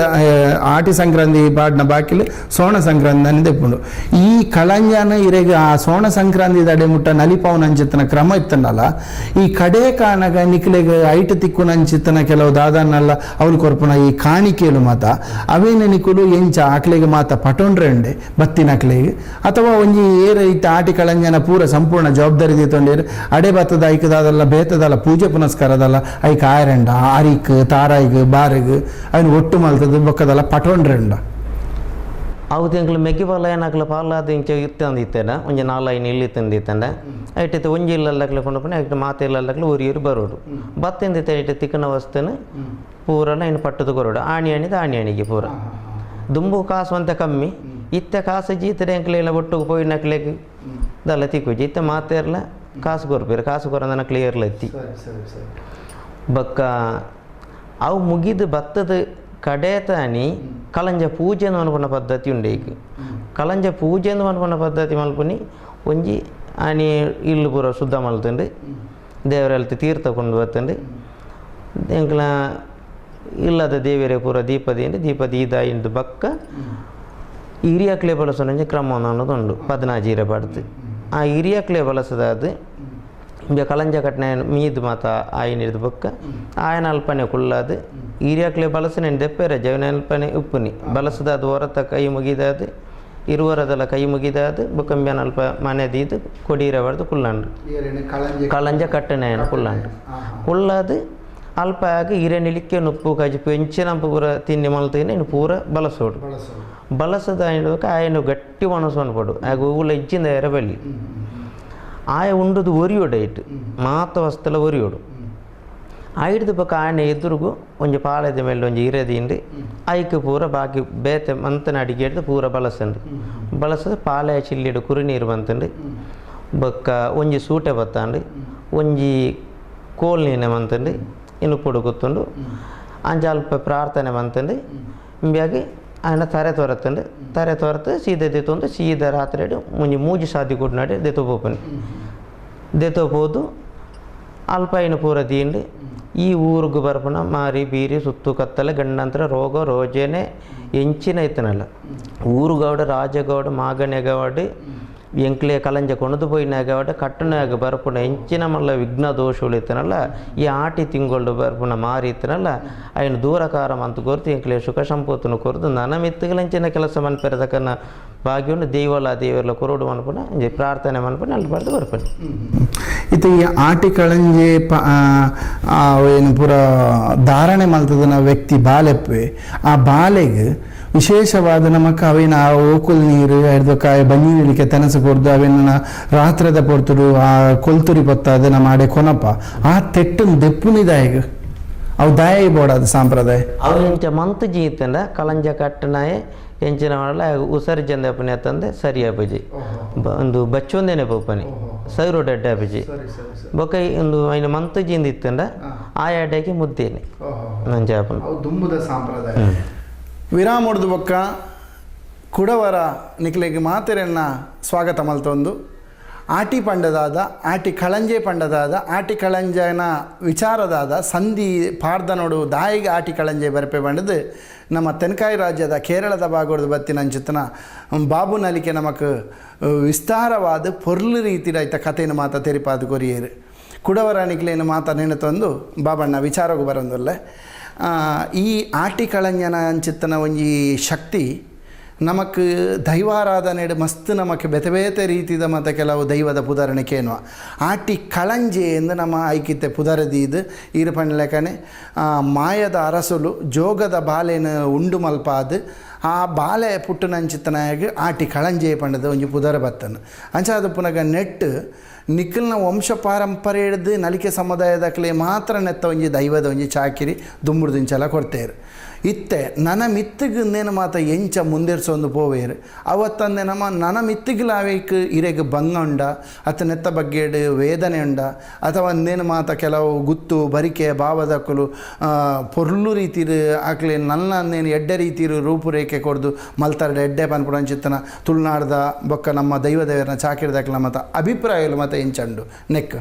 ಆಟಿ ಸಂಕ್ರಾಂತಿ ಪಾಡ್ನ ಬಾಕಿಲ್ ಸೋಣ ಸಂಕ್ರಾಂತಿ ದೆಪ್ಪುಂಡು. ಈ ಕಳಂಜನ ಇರೆಗ್ ಆ ಸೋಣ ಸಂಕ್ರಾಂತಿ ದಡೆ ಮುಟ್ಟ ನಲಿಪಾವನ ಅಂಚಿತ್ತನ ಕ್ರಮ ಇತ್ತನಲ್ಲ ಈ ಕಡೆ ಕಾಣಗ ನಿಕ್ಲೆಗ್ ಐಟ್ ತಿಕ್ಕುನ ಅಂಚಿತ್ತನ ಕೆಲವು ದಾದನ್ನಲ್ಲ ಅವ್ರು ಕೊರ್ಪುನ ಈ ಕಾಣಿಕೆಲು ಮಾತ ಅವೇನ ನಿಕುಲು ಎಂಚ ಆಕ್ಲೆಗ್ ಮಾತ ಪಟೊಂಡ್ರೆ ಉಂಡೆ ಬತ್ತಿನ ಅಕ್ಲೆಗ್ ಅಥವಾ ಒಂಜಿ ಏರ ಇತ್ತ ಆಟಿ ಕಳಂಜನ ಪೂರ ಸಂಪೂರ್ಣ ಜವಾಬ್ದಾರಿ ದೀತೊಂಡೇರು ಅಡೆ ಬತ್ತದ ಐಕದಾದಲ್ಲ ಬೇತದಲ್ಲ ಪೂಜೆ ಪುನಸ್ಕಾರದಲ್ಲ ಐಕ್ ಆಯರಂಡ ಆರಿಕ್ ತಾರಾಯಿಗ್ ಬಾರಿಗ್ ಅವನು ಒಟ್ಟು ಮಲ್ತದ ಬೊಕ್ಕದಲ್ಲ ಪಟೊಂಡ್ರೆಂಡ. ಅವು ತಿಂಗಳು ಮೆಗ್ಗಿ ಪಾಲ ಏನಾಕ್ಲ ಪಾಲಾದ ಇಂಚ ಇತ್ತಂದು ಇತ್ತೇನ ಒಂಜಿ 4-5 ಇಲ್ಲು ಇತ್ತಂದು ಇತ್ತಂಡ ಐಟಿತ್ತು ಒಂಜಿ ಇಲ್ಲಲ್ಲಕ್ಲೆ ಕೊಂಡಪನೆ ಐಟ್ ಮಾತೆ ಇಲ್ಲಲ್ಲಕ್ಲೆ ಒರಿಯರು ಬರೋಡು ಬತ್ತಿಂದ ಐಟ್ ತಿಕ್ಕನ ವಸ್ತುನ ಪೂರಲ ಇನ್ನು ಪಟ್ಟದ ಕೊರೋಡು ಆಣಿ ಅಣಿದ ಆಣಿ ಅಣಿಗೆ ಪೂರ ದುಂಬು ಕಾಸು ಅಂತ ಕಮ್ಮಿ ಇತ್ತ ಕಾಸು ಜೀತರೆ ಎಂಕ್ಲೆಲ್ಲ ಒಟ್ಟುಗೆ ಪೋಯಿ ನಕ್ಲೆಗ್ ದಲ್ಲ ತಿಕ್ಕುಜಿ ಇತ್ತ ಮಾತೆರ್ಲ ಕಾಸು ಕೊರ್ಪೇರು ಕಾಸು ಕೊರಂದನ ಕ್ಲಿಯರ್ಲ ಎತ್ತಿ ಬಕ್ಕ ಅವು ಮುಗಿದು ಭತ್ತದ ಕಡೆ ತಾನಿ ಕಲಂಜ ಪೂಜೆಯನ್ನು ಮನ್ಪುನ ಪದ್ಧತಿ ಉಂಡೆ. ಈಗ ಕಲಂಜ ಪೂಜೆಯನ್ನು ಮನ್ಪುನ ಪದ್ಧತಿ ಮಲ್ಪುನಿ ಒಂಜಿ ಆನಿ ಇಲ್ಲು ಪೂರ ಶುದ್ಧ ಮಲ್ತುಂಡು ದೇವರಲ್ಲಿ ತೀರ್ಥ ಕೊಂಡು ಬರ್ತುಂಡು ಎಂಕ್ಲ ಇಲ್ಲದ ದೇವರೇ ಪೂರ ದೀಪದಿಂದ ದೀಪ ದೀದಾಯಿಂದು ಬಕ್ಕ ಹಿರಿಯಕ್ಲೆ ಬಳಸೋಣ ಕ್ರಮ ಅನ್ನೋದುಂಡು 14 ಇರೆ ಪಡ್ದು ಆ ಹಿರಿಯಕ್ಲೆ ಬಳಸದಾದ ಇಂಬೆ ಕಲಂಜ ಕಟ್ಟನೆ ಮೀದು ಮಾತ ಆಯಿನಿರ್ದು ಬೊಕ್ಕ ಆಯನ ಅಲ್ಪನೆ ಕುಳ್ಳಾದು ಹಿರಿಯಕ್ಲೆ ಬಳಸನೆ ದೆಪ್ಪೆರೆ ಜವನ ಅಲ್ಪನೆ ಉಪ್ಪುನಿ ಬಳಸದಾದ ಹೊರತ ಕೈ ಮುಗಿದಾದು ಇರುವರದಲ್ಲ ಕೈ ಮುಗಿದಾದು ಬೊಕ್ಕಂಬ್ಯಾನ ಅಲ್ಪ ಮನೆ ದೀದು ಕೊಡೀರ ಬಡ್ದು ಕುಳ್ಳಾಂಡು ಕಲಂಜ ಕಟ್ಟನೆ ಕುಳ್ಳಾಂಡು ಕುಳ್ಳಾದು ಅಲ್ಪ ಆಗಿ ಹಿರೇ ನಿಲಿಕ್ಕೆ ನುಪ್ಪು ಕಜಿಪು ಎಂಚಿನ ಪೂರ ತಿಂಡಿ ಮಲ್ತೀನಿ ಇನ್ನು ಪೂರ ಬಳಸೋಡು ಬಳಸದ ಆಯನ ಗಟ್ಟಿ ಮನಸ್ಸು ಅನ್ಪಡು ಆಗ ಹೂವುಲ ಇಜ್ಜಿಂದ ಎರಬಲ್ಲಿ ಆಯ ಉಂಡದು ಒರಿಯೋಡು ಐಟ್ ಮಾತ ವಸ್ತುಲ ಒರಿಯೋಡು ಐಡ್ದು ಬೊಕ್ಕ ಆಯನ ಎದುರುಗು ಒಂಜಿ ಪಾಳೆದ ಮೇಲೆ ಒಂಜಿ ಇರೆದಿಂಡು ಐಕ್ ಪೂರ ಬಾಕಿ ಬೇತೆ ಮಂತನ ಅಡಿಗೆ ಹಿಡ್ದು ಪೂರ ಬಳಸಂಡು ಬಳಸದು ಪಾಳೆ ಚಿಲ್ಲಿಡು ಕುರಿ ನೀರು ಬಂತಂಡು ಬೊಕ್ಕ ಒಂಜಿ ಸೂಟೆ ಬತ್ತಾಂಡು ಒಂಜಿ ಕೋಲ್ ನೀನೆ ಮಂತಂಡು ಇನ್ನು ಪೊಡು ಗೊತ್ತುಂಡು ಅಂಚ ಅಲ್ಪ ಪ್ರಾರ್ಥನೆ ಮಂತಂಡು ಇಂಬ್ಯಾಗಿ ఆయన ತರೆ ತೊರತ್ತಂಡು ತರೆ ತೊರತು ಸೀದಾ ದೆತ್ತೊಂದು ಸೀದಾ ರಾತ್ರಿ ಮುಂಜಿ ಮೂಜಿ ಸಾದಿ ಗುಡ್ನಾಡಿ ದೆತ್ತೋ ಪೋಪನಿ ದೆತ್ತೋ ಪೋದು ಅಲ್ಪ ಐನ ಪೂರ ದಿಂಡು ಈ ಊರಿಗೆ ಬರ್ಪುನ ಮಾರಿ ಬೀರಿ ಸುತ್ತು ಕತ್ತಲೆ ಗಂಡಂತರ ರೋಗ ರೋಜನೆ ಎಂಚಿನ ಇತ್ತನಲ್ಲ ಊರುಗೌಡ ರಾಜಗೌಡ ಮಾಗನೆಗೌಡ ಎಂಕ್ಲೆ ಕಲಂಜ ಕೊಣದು ಪೋಯಿನಾಗವಡ ಕಟ್ಟನಾಗ ಬರ್ಪುನ ಎಂಚಿನ ಮಲ್ಲ ವಿಘ್ನ ದೋಷಗಳು ಇತ್ತನಲ್ಲ ಈ ಆಟಿ ತಿಂಗಳು ಬರ್ಪುನ ಮಾರಿ ಇತ್ತನಲ್ಲ ಅಯ್ಯನ ದೂರಕಾರ ಅಂತ ಕೊರ್ತು ಎಂಕ್ಲೆ ಸುಖ ಸಂಪತ್ತನ್ನು ಕೊರ್ದು ನನ್ನ ಮಿತ್ತುಗಳಂಚಿನ ಕೆಲಸ ಮನ್ಪೆರದಕ್ಕನ್ನ ಭಾಗ್ಯವನ್ನು ದೇವಲ ದೇವರ ಕೊರೋಡು ಮನ್ಪುನ ಪ್ರಾರ್ಥನೆ ಮನ್ಪುನ ಅಲ್ಲಿ ಬರ್ದು ಬರ್ಪುನ. ಇತ್ತೆ ಈ ಆಟಿ ಕಳಂಜೆ ಏನು ಪೂರ ಧಾರಣೆ ಮಲ್ತದನ ವ್ಯಕ್ತಿ ಬಾಲೆಪ್ಪೆ ಆ ಬಾಲೆಗ್ ವಿಶೇಷವಾದ ನಮಕ್ ಅವೇನ ಆ ಓಕುಲ್ ನೀರು ಕಾಯಿ ಬನ್ನಿ ನೀಲಿಕೆ ತೆನಸು ಕೊರ್ದು ಅವೇನ ರಾತ್ರದ ಪೊರ್ತುಡು ಆ ಕೊಲ್ತುರಿ ಪೊತ್ತಾದ ನಮ್ಮ ಆಡೆ ಕೊನಪ ಆ ತೆಟ್ಟನ್ ದೆಪ್ಪುನಿದಾಯಗ ಅವು ದಾಯ ಬೋಡಾದ ಸಾಂಪ್ರದಾಯ ಅವು ಎಂಚ ಮಂತ್ ಜೀತಂಡ ಕಳಂಜ ಕಟ್ಟನಾಯೆ ಎಂಚಿನ ಮಾಡಲ ಉಸರಿ ಜಂದಪ್ಪನೆ ತಂದೆ ಸರಿ ಅಪ್ಪಜಿ ಒಂದು ಬಚ್ಚೊಂದೇನೆ ಪೋಪನಿ ಸೈರು ಡೆಡ್ಡ ಅಪ್ಪಜಿ ಬೊಕ್ಕ ಒಂದು ಐನ ಮಂತ್ ಜಿಂದ ಇತ್ತಂಡ ಆ ಎಡೆಗೆ ಮುದ್ದೇನೆ ನಂಜಾಪನ ದುಂಬುದ ಸಾಂಪ್ರದಾಯ ವಿರಾಮೊಡ್ದು ಬೊಕ್ಕ ಕುಡವರ ನಿಕ್ಲೆಗ್ ಮಾತೆರೆನ್ನ ಸ್ವಾಗತ ಮಲ್ತೊಂದು ಆಟಿ ಪಂಡದಾದ ಆಟಿ ಕಳಂಜೆ ಪಂಡದಾದ ಆಟಿ ಕಳಂಜನ ವಿಚಾರದಾದ ಸಂಧಿ ಪಾರ್ದನೋಡು ದಾಯಿಗೆ ಆಟಿ ಕಳಂಜೆ ಬರಪೆ ಬಂಡದು ನಮ್ಮ ತೆನ್ಕಾಯಿ ರಾಜ್ಯದ ಕೇರಳದ ಭಾಗದ ಬತ್ತಿನ ಅಂಚಿತನ ಬಾಬು ನಲಿಕೆ ನಮಕ್ ವಿಸ್ತಾರವಾದ ಪೊರ್ಲು ರೀತಿಯ ಐತ ಕಥೆಯನ್ನು ಮಾತ ತೆರಿಪಾದ ಕೊರಿಯೇರು ಕುಡವರ ನಿಕ್ಲೇನು ಮಾತ ನೆನತೊಂದು ಬಾಬಣ್ಣ ವಿಚಾರಗೂ ಬರೋದಲ್ಲ. ಈ ಆಟಿ ಕಳಂಜನ ಅಂಚಿತ್ತನ ಒಂಜಿ ಶಕ್ತಿ ನಮಕ್ ದೈವಾರಾಧನೆ ಮಸ್ತ್ ನಮಕ್ ಬೇತೆ ಬೇತೆ ರೀತಿದ ಮತ್ತು ಕೆಲವು ದೈವದ ಪುದರಣೆ ಕೇನುವ ಆಟಿ ಕಳಂಜೆ ಎಂದು ನಮ್ಮ ಐಕಿತ್ತೆ ಪುದರದೀದು ಈರು ಪಂಡ್ಲೆಕನೆ ಮಾಯದ ಅರಸುಲು ಜೋಗದ ಬಾಲೆನ ಉಂಡು ಮಲ್ಪಾದು ಆ ಬಾಲೆ ಪುಟ್ಟುನಂಚಿತ್ತನಾಗ ಆಟಿ ಕಳಂಜೆ ಪಂಡದ ಒಂಜಿ ಪುದರ ಬತ್ತನು ಅಂಚಾದ ಪುನಗ ನೆಟ್ ನಿಖಲ್ನ ವಂಶ ಪಾರಂಪರೆ ಹಿಡ್ದು ನಲಿಕೆ ಸಮುದಾಯದಕ್ಲೆ ಮಾತ್ರ ನೆತ್ತ ಒಂಜಿ ದೈವದ ಒಂಜಿ ಚಾಕಿರಿ ದುಂಬುಡ್ದಿಂಚಲ ಕೊಡ್ತೇರು. ಇತ್ತೆ ನನ ಮಿತ್ತಿಗೆ ಮಾತ ಎಂಚ ಮುಂದಿರ್ಸೊಂದು ಪೋವೇರು ಅವತ್ತಂದೆ ನಮ್ಮ ನನ ಮಿತ್ತಿಗ್ಲಾವೇಕ್ ಇರೆಗ್ ಬಂಗ ಉಂಡ ಅತ್ತ ನೆತ್ತ ಬಗ್ಗೆಡ್ ವೇದನೆ ಉಂಡ ಅಥವಾ ಅಂದೇನು ಮಾತ ಕೆಲವು ಗುತ್ತು ಬರಿಕೆ ಭಾವದಕ್ಕಲು ಪೊರ್ಲು ರೀತಿರು ಆಕ್ಲೆ ನನ್ನ ಅಂದೇನು ಎಡ್ಡೆ ರೀತಿರು ರೂಪುರೇಖೆ ಕೊಡ್ದು ಮಲ್ತಾರ್ಡ ಎಡ್ಡೆ ಪನ್ಪುಡಂಚಿತ್ತನ ತುಳುನಾಡ್ದ ಬೊಕ್ಕ ನಮ್ಮ ದೈವ ದೇವರನ್ನ ಚಾಕಿರ್ದಕ್ಲ ಮತ ಅಭಿಪ್ರಾಯಲು ಮತ ಎಂಚಂಡು ನೆಕ್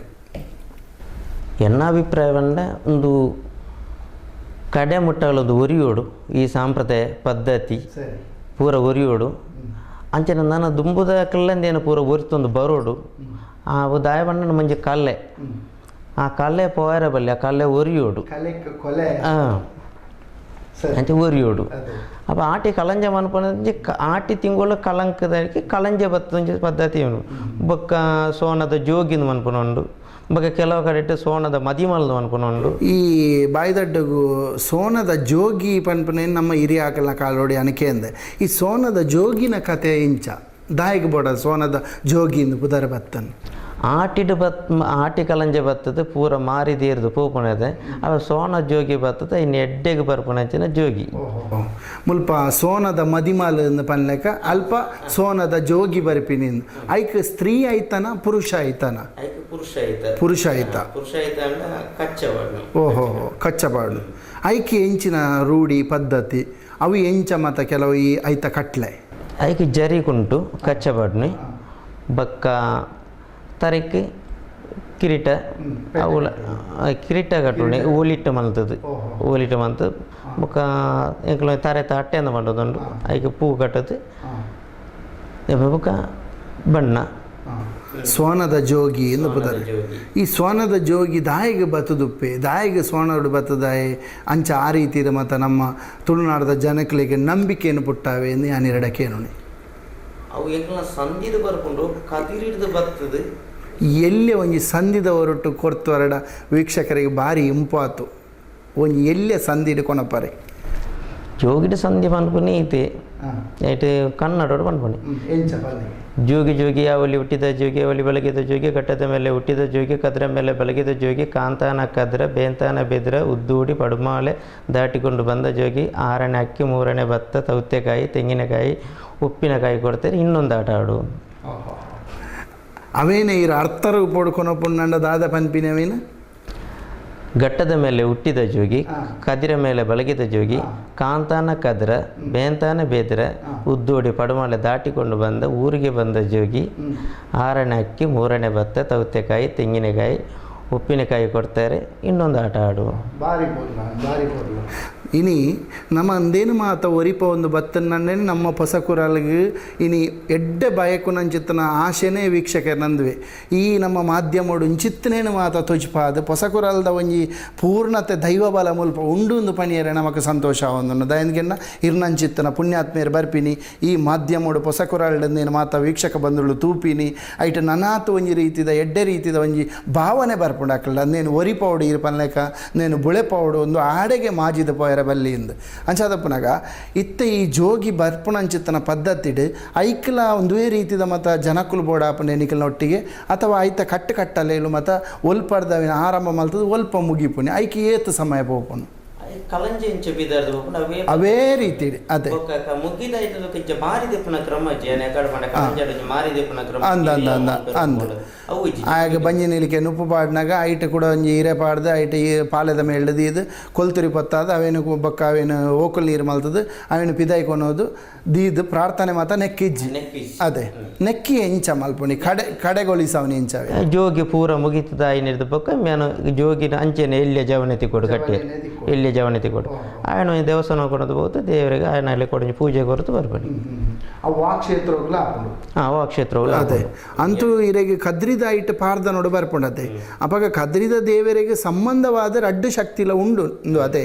ಎನ್ನ ಅಭಿಪ್ರಾಯವನ್ನ ಒಂದು ಕಡೆ ಮುಟ್ಟಲೊಂದು ಒರಿಯೋಡು ಈ ಸಾಂಪ್ರದಾಯ ಪದ್ಧತಿ ಪೂರ ಒರಿಯೋಡು ಅಂಚನೆ ನಾನು ದುಂಬುದ ಕಲ್ಲಂದೇನು ಪೂರ ಒರಿತೊಂದು ಬರೋಡು ಆ ದಾಯಬಣ್ಣನ ಮಂಜಿ ಕಲ್ಲೆ ಆ ಕಲ್ಲೆ ಪೋಯರ ಬಲ್ಲೆ ಆ ಕಲ್ಲೆ ಒರಿಯೋಡು ಹಾಂ ಅಂಚೆ ಒರಿಯೋಡು. ಅಪ್ಪ ಆಟಿ ಕಲಂಜ ಮನ್ಪೊಂಜಿ ಆಟಿ ತಿಂಗಳು ಕಲಂಕದಕ್ಕೆ ಕಲಂಜ ಬತ್ತೊಂಜಿ ಪದ್ಧತಿ ಉಂಡು. ಬೊಕ್ಕ ಸೋನದ ಜೋಗಿಂದು ಮನ್ಪುನ ಬೊಕ್ಕ ಕೆಲವು ಕಡೆ ಸೋನದ ಮದಿಮಲ್ದು ಮನ್ಪುನ ಉಂಡು. ಈ ಬಾಯ್ದಡ್ಡಗು ಸೋನದ ಜೋಗಿ ಪನ್ಪನೆ ನಮ್ಮ ಹಿರಿಯ ಆಕಲ್ನ ಕಾಲೋಡಿ ಅನಕೆ ಅಂದೆ ಈ ಸೋನದ ಜೋಗಿನ ಕತೆ ಇಂಚ ದಾಯಿಗೆ ಬೋಡ ಸೋನದ ಜೋಗಿಂದು ಪುದರ ಬತ್ತನ್ ಆಟಿಡು ಬತ್ ಆಟಿ ಕಲಂಜೆ ಬತ್ತದ ಪೂರ ಮಾರಿ ತೀರ್ದು ಪೋಪುನದೆ ಅವ ಸೋನ ಜೋಗಿ ಬತ್ತದ ಇನ್ನು ಎಡ್ಡೆಗೆ ಬರ್ಪುನಂಚಿನ ಜೋಗಿ. ಮುಲ್ಪ ಸೋನದ ಮದಿಮಾಲ್ ಪನ್ಲೆಕ ಅಲ್ಪ ಸೋನದ ಜೋಗಿ ಬರ್ಪಿನಿ ಐಕ್ ಸ್ತ್ರೀ ಐತನ ಪುರುಷ ಐತನ ಪುರುಷ ಐತ ಪುರುಷ ಐತ ಪುರುಷ ಐತ ಕಚ್ಚಬಾಡು. ಓಹೋ ಕಚ್ಚಬಾಡು ಐಕೆ ಎಂಚಿನ ರೂಢಿ ಪದ್ಧತಿ ಅವು ಎಂಚ ಮತ ಕೆಲವು ಈ ಐತ ಕಟ್ಲೆ ಐಕ್ ಜರಿ ಕುಂಟು ಕಚ್ಚಬಾಡ್ನಿ ಬಕ್ಕ ತರಕ್ಕೆ ಕಿರೀಟ ಅವುಲ ಕಿರೀಟ ಕಟ್ಟುಣೆ ಓಲಿಟ್ಟು ಮಲ್ತದು ಓಲಿಟ್ಟು ಮಲ್ತು ಬೊಕ್ಕ ಎಂಕ್ಲ ತರೆ ಅಟ್ಟೆ ಅಂದ ಮಾಡೋದುಂಡು ಐಕ್ ಪೂ ಕಟ್ಟದು ಬೊಕ್ಕ ಬಣ್ಣ. ಸೋನದ ಜೋಗಿ ಎಂದು ಪುದರ್. ಈ ಸೋನದ ಜೋಗಿ ದಾಯಿಗೆ ಬತ್ತದುಪ್ಪೆ ದಾಯಿಗೆ ಸೋನಡು ಬತ್ತದಾಯಿ ಅಂಚ ಆ ರೀತಿ ಮತ್ತು ನಮ್ಮ ತುಳುನಾಡದ ಜನಗಳಿಗೆ ನಂಬಿಕೆಯನ್ನು ಪುಟ್ಟಾವೆ ಎಂದು ಯಾನಿರಡಕೇನು. ಅವು ಎಂಕ್ಲ ಸಂದಿದು ಬರ್ಕೊಂಡು ಕದಿರಿಡ್ದು ಬರ್ತದೆ ಎಲ್ಲೆ ಒಂಜಿ ಸಂಧಿದ ಹೊರಟು ಕೊರ್ತು ಹೊರಡ ವೀಕ್ಷಕರಿಗೆ ಭಾರಿ ಇಂಪಾತು ಒಂಜಿ ಎಲ್ಲೆ ಸಂಧಿ ಕೊನಪರೆ ಜೋಗಿಡ ಸಂಧಿ ಪನ್ಪುನಿ ಐತೆ ಐಟ್ ಕನ್ನಡೋಡು ಪನ್ಪುನಿ. ಜೋಗಿ ಜೋಗಿ ಯಾವಲಿ ಹುಟ್ಟಿದ ಜೋಗಿ ಅವಲಿ ಬೆಳಗಿದ ಜೋಗಿ ಘಟ್ಟದ ಮೇಲೆ ಹುಟ್ಟಿದ ಜೋಗಿ ಕದ್ರ ಮೇಲೆ ಬೆಳಗಿದ ಜೋಗಿ ಕಾಂತಾನ ಕದ್ರ ಬೇಂತಾನ ಬೆದ್ರ ಉದ್ದೂಡಿ ಪಡುಮಾಲೆ ದಾಟಿಕೊಂಡು ಬಂದ ಜೋಗಿ ಆರನೇ ಅಕ್ಕಿ ಮೂರನೇ ಭತ್ತ ತೌತೆಕಾಯಿ ತೆಂಗಿನಕಾಯಿ ಉಪ್ಪಿನಕಾಯಿ ಕೊಡ್ತಾರೆ ಇನ್ನೊಂದು ಆಟ ಆಡು. ಅವೇನೆ ಇರ ಅರ್ಥರು ಪೊಡ್ಕೊನಪುಂಡ ದಾದ ಪನ್ಪಿನ ಅವೇನ ಘಟ್ಟದ ಮೇಲೆ ಹುಟ್ಟಿದ ಜೋಗಿ ಕದಿರ ಮೇಲೆ ಬೆಳಗಿದ ಜೋಗಿ ಕಾಂತಾನ ಕದ್ರ ಬೇಂತಾನ ಬೇದ್ರ ಉದ್ದೋಡಿ ಪಡುಮಾಲೆ ದಾಟಿಕೊಂಡು ಬಂದ ಊರಿಗೆ ಬಂದ ಜೋಗಿ ಆರನೇ ಅಕ್ಕಿ ಮೂರನೇ ಭತ್ತ ತೌತೆಕಾಯಿ ತೆಂಗಿನಕಾಯಿ ಉಪ್ಪಿನಕಾಯಿ ಕೊಡ್ತಾರೆ ಇನ್ನೊಂದು ಆಟ ಆಡು. ಬಾರಿ ಬಾರಿ ಇನಿ ನಮ್ಮ ಅಂದೇನು ಮಾತ ಒರಿಪ ಒಂದು ಬತ್ತನನ್ನೇ ನಮ್ಮ ಪೊಸಕುರಲ್ಗೆ ಇನಿ ಎಡ್ಡೆ ಬಯಕುನಂಚಿತ್ತನ ಆಶೆನೇ ವೀಕ್ಷಕರ ನಂದುವೆ ಈ ನಮ್ಮ ಮಾಧ್ಯಮಡು ಇಂಚಿತ್ತನೇನು ಮಾತ ತೊಜ್ಪಾದ ಪೊಸಕುರಲ್ದ ಒಂಜಿ ಪೂರ್ಣತೆ ದೈವ ಬಲ ಮುಲ್ಪ ಉಂಡು ಪಣಿಯರೆ ನಮಕ್ ಸಂತೋಷ ಒಂದು ದಯನ್ಗೆನ್ನ ಇರ್ನಂಚಿತ್ತನ ಪುಣ್ಯಾತ್ಮೇರು ಬರ್ಪಿನಿ ಈ ಮಾಧ್ಯಮಡು ಪೊಸಕುರಲ್ಡಂದೇನು ಮಾತ ವೀಕ್ಷಕ ಬಂಧುಳು ತೂಪಿನಿ ಐಟ ನನಾತು ಒಂಜಿ ರೀತಿದ ಎಡ್ಡೆ ರೀತಿದ ಒಂಜಿ ಭಾವನೆ ಬರ್ಪುಂಡಾಕಲ್ಲ ನೇನು ಒರಿಪೌಡು ಇರ್ ಪನ್ಲೆಕ ನೇನು ಬುಳೆಪೌಡು ಒಂದು ಆಡೆಗೆ ಮಾಜಿದ ಪೋಯರ ಬಲ್ಲಿಂದು ಅಂಚಾದಪ್ಪನಾಗ ಇತ್ತ ಈ ಜೋಗಿ ಬರ್ಪುಣಂಚಿತ್ತನ ಪದ್ಧತಿಡ್ ಐಕ್ಲ ಒಂದುವೇ ರೀತಿದ ಮತ ಜನಕುಲು ಬೋಡಾಪುಂಡೆ ನಿಕಲ್ನ ಒಟ್ಟಿಗೆ ಅಥವಾ ಐತ ಕಟ್ಟು ಕಟ್ಟಲೇಲು ಮತ ಒಲ್ಪರ್ದವಿನ ಆರಂಭ ಮಲ್ತದ ಒಲ್ಪ ಮುಗಿಪುಣೆ ಐಕೆ ಏತು ಸಮಯ ಪೋಪುನು ಕಲಂಜಿ ಇಂಚ ಬಿದರ್ದು ಅವೇ ಅವೇ ರೀತಿ ಅದೇ ಮುಗಿದ ಇಂಚ ಮಾರಿ ದೆಪ್ಪುನ ಕ್ರಮ ಮಾರಿ ದೆಪ್ಪುನ ಕ್ರಮ ಅಂದ ಅಂದ ಅಂದ ಅಂದ ಆಗ ಬಂಜಿ ನಿಲಿಕೆ ನುಪ್ಪು ಪಾಡ್ನಾಗ ಐಟ್ ಕೂಡ ಒಂಜಿ ಹೀರೆ ಪಾಡ್ದು ಐಟ್ ಈ ಪಾಲೆದ ಮೇಲ್ದು ಇದು ಕೊಲ್ತುರಿ ಪತ್ತಾದ ಅವೇನು ಬೊಕ್ಕ ಅವೇನು ಓಕುಲ್ ನೀರು ಮಲ್ತದು ಅವೇನು ಪಿದಾಯಿ ಕೊನೋದು ದೀದು ಪ್ರಾರ್ಥನೆ ಮಾತ ನೆಕ್ಕಿಜ್ಜಿ ಅದೇ ನೆಕ್ಕಿ ಎಂಚ ಮಲ್ಪುಣಿ ಕಡೆ ಕಡೆಗೊಳಿಸವನಿ ಎಂಚವೆ ಜೋಗಿ ಪೂರ ಮುಗಿತದ ಐನಿರ್ದು ಬೊಕ್ಕ ಮೇನು ಜೋಗಿನ ಅಂಚೆನೆ ಎಲ್ಲಿಯ ಜವನೆ ತಿಕ್ಕೊಡು ಕಟ್ಟಿ ಎಲ್ಲಿಯ ಜವನೆ ಪಣಿ ತಿಕ್ಕೊಡು ಆಯನ ಒಂಜಿ ದೇವಸ್ಥಾನ ಕೊಡೋದು ಬೋದು ದೇವರಿಗೆ ಆಯನ ಅಲ್ಲಿ ಕೊಡೊಂಜಿ ಪೂಜೆ ಕೊರತು ಬರ್ಪಣಿ ಅವು ಆ ಕ್ಷೇತ್ರಗಳ ಆಪುಂಡು. ಹಾಂ ಆ ಕ್ಷೇತ್ರಗಳು. ಅದೇ ಅಂತೂ ಇರೆಗೆ ಕದ್ರಿದ ಐಟ್ ಪಾರ್ದ ನೋಡು ಬರ್ಪುಂಡತೆ. ಅಪಗ ಕದ್ರಿದ ದೇವರಿಗೆ ಸಂಬಂಧವಾದ ರಡ್ಡು ಶಕ್ತಿಲ ಉಂಡು ಇಂದು ಅದೇ.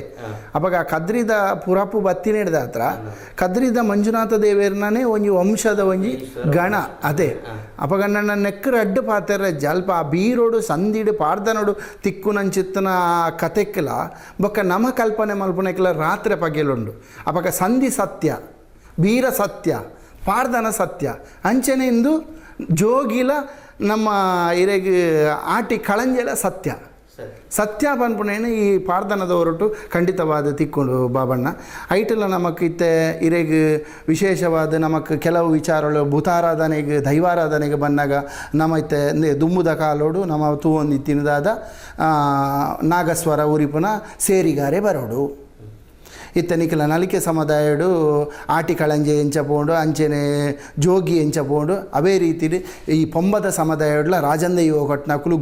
ಅಪಗ ಆ ಕದ್ರಿದ ಪುರಪು ಬತ್ತಿ ನೆಡ್ದ ಹತ್ರ ಕದ್ರಿದ ಮಂಜುನಾಥ ದೇವೇರ್ನೇ ಒಂಜಿ ವಂಶದ ಒಂಜಿ ಗಣ ಅದೇ. ಅಪಗ ನನ್ನ ನೆಕ್ ರಡ್ಡು ಪಾತೆರ ಜಲ್ಪ ಆ ಬೀರೋಡು ಸಂದಿಡು ಪಾರ್ದನೋಡು ತಿಕ್ಕುನಂಚಿತ್ತನ ಆ ಕತೆಕ್ಲ ಬೊಕ್ಕ ನಮ ಕಲ್ಪನೆ ಮಲ್ಪುನೆಕ್ಲ ರಾತ್ರಿ ಪಗೆಲುಂಡು. ಅಪಗ ಸಂಧಿ ಸತ್ಯ, ಬೀರ ಸತ್ಯ, ಪಾರ್ದನ ಸತ್ಯ ಅಂಚನೆ ಇಂದು ಜೋಗಿಲ ನಮ್ಮ ಇರೆಗ್ ಆಟಿ ಕಳಂಜಲ ಸತ್ಯ ಸತ್ಯ ಪನ್ಪುನೇನು ಈ ಪಾರ್ದನದ ಹೊರಟು ಖಂಡಿತವಾದ ತಿಕ್ಕೊಂಡು ಬಾಬಣ್ಣ. ಐಟೆಲ್ಲ ನಮಕ್ ಇತ್ತೆ ಇರೆಗ್ ವಿಶೇಷವಾದ ನಮಕ್ ಕೆಲವು ವಿಚಾರಗಳು ಭೂತಾರಾಧನೆಗೆ ದೈವಾರಾಧನೆಗೆ ಬಂದಾಗ ನಮ್ಮ ಇತ್ತೆ ದುಂಬುದ ಕಾಲೋಡು ನಮ್ಮ ತೂವೊಂದಿತ್ತಿನದಾದ ನಾಗಸ್ವರ ಉರಿಪುನ ಸೇರಿಗಾರೆ ಬರೋಡು. ಇತ್ತೆ ನಿಖಲ ನಲಿಕೆ ಸಮುದಾಯಡು ಆಟಿ ಕಳಂಜೆ ಎಂಚ ಪೋಂಡು ಅಂಚೆನೆ ಜೋಗಿ ಎಂಚ ಪೋಂಡು ಅವೇ ರೀತಿಲಿ ಈ ಪೊಂಬದ ಸಮುದಾಯಡ್ಲ ರಾಜಂದ ಯುವ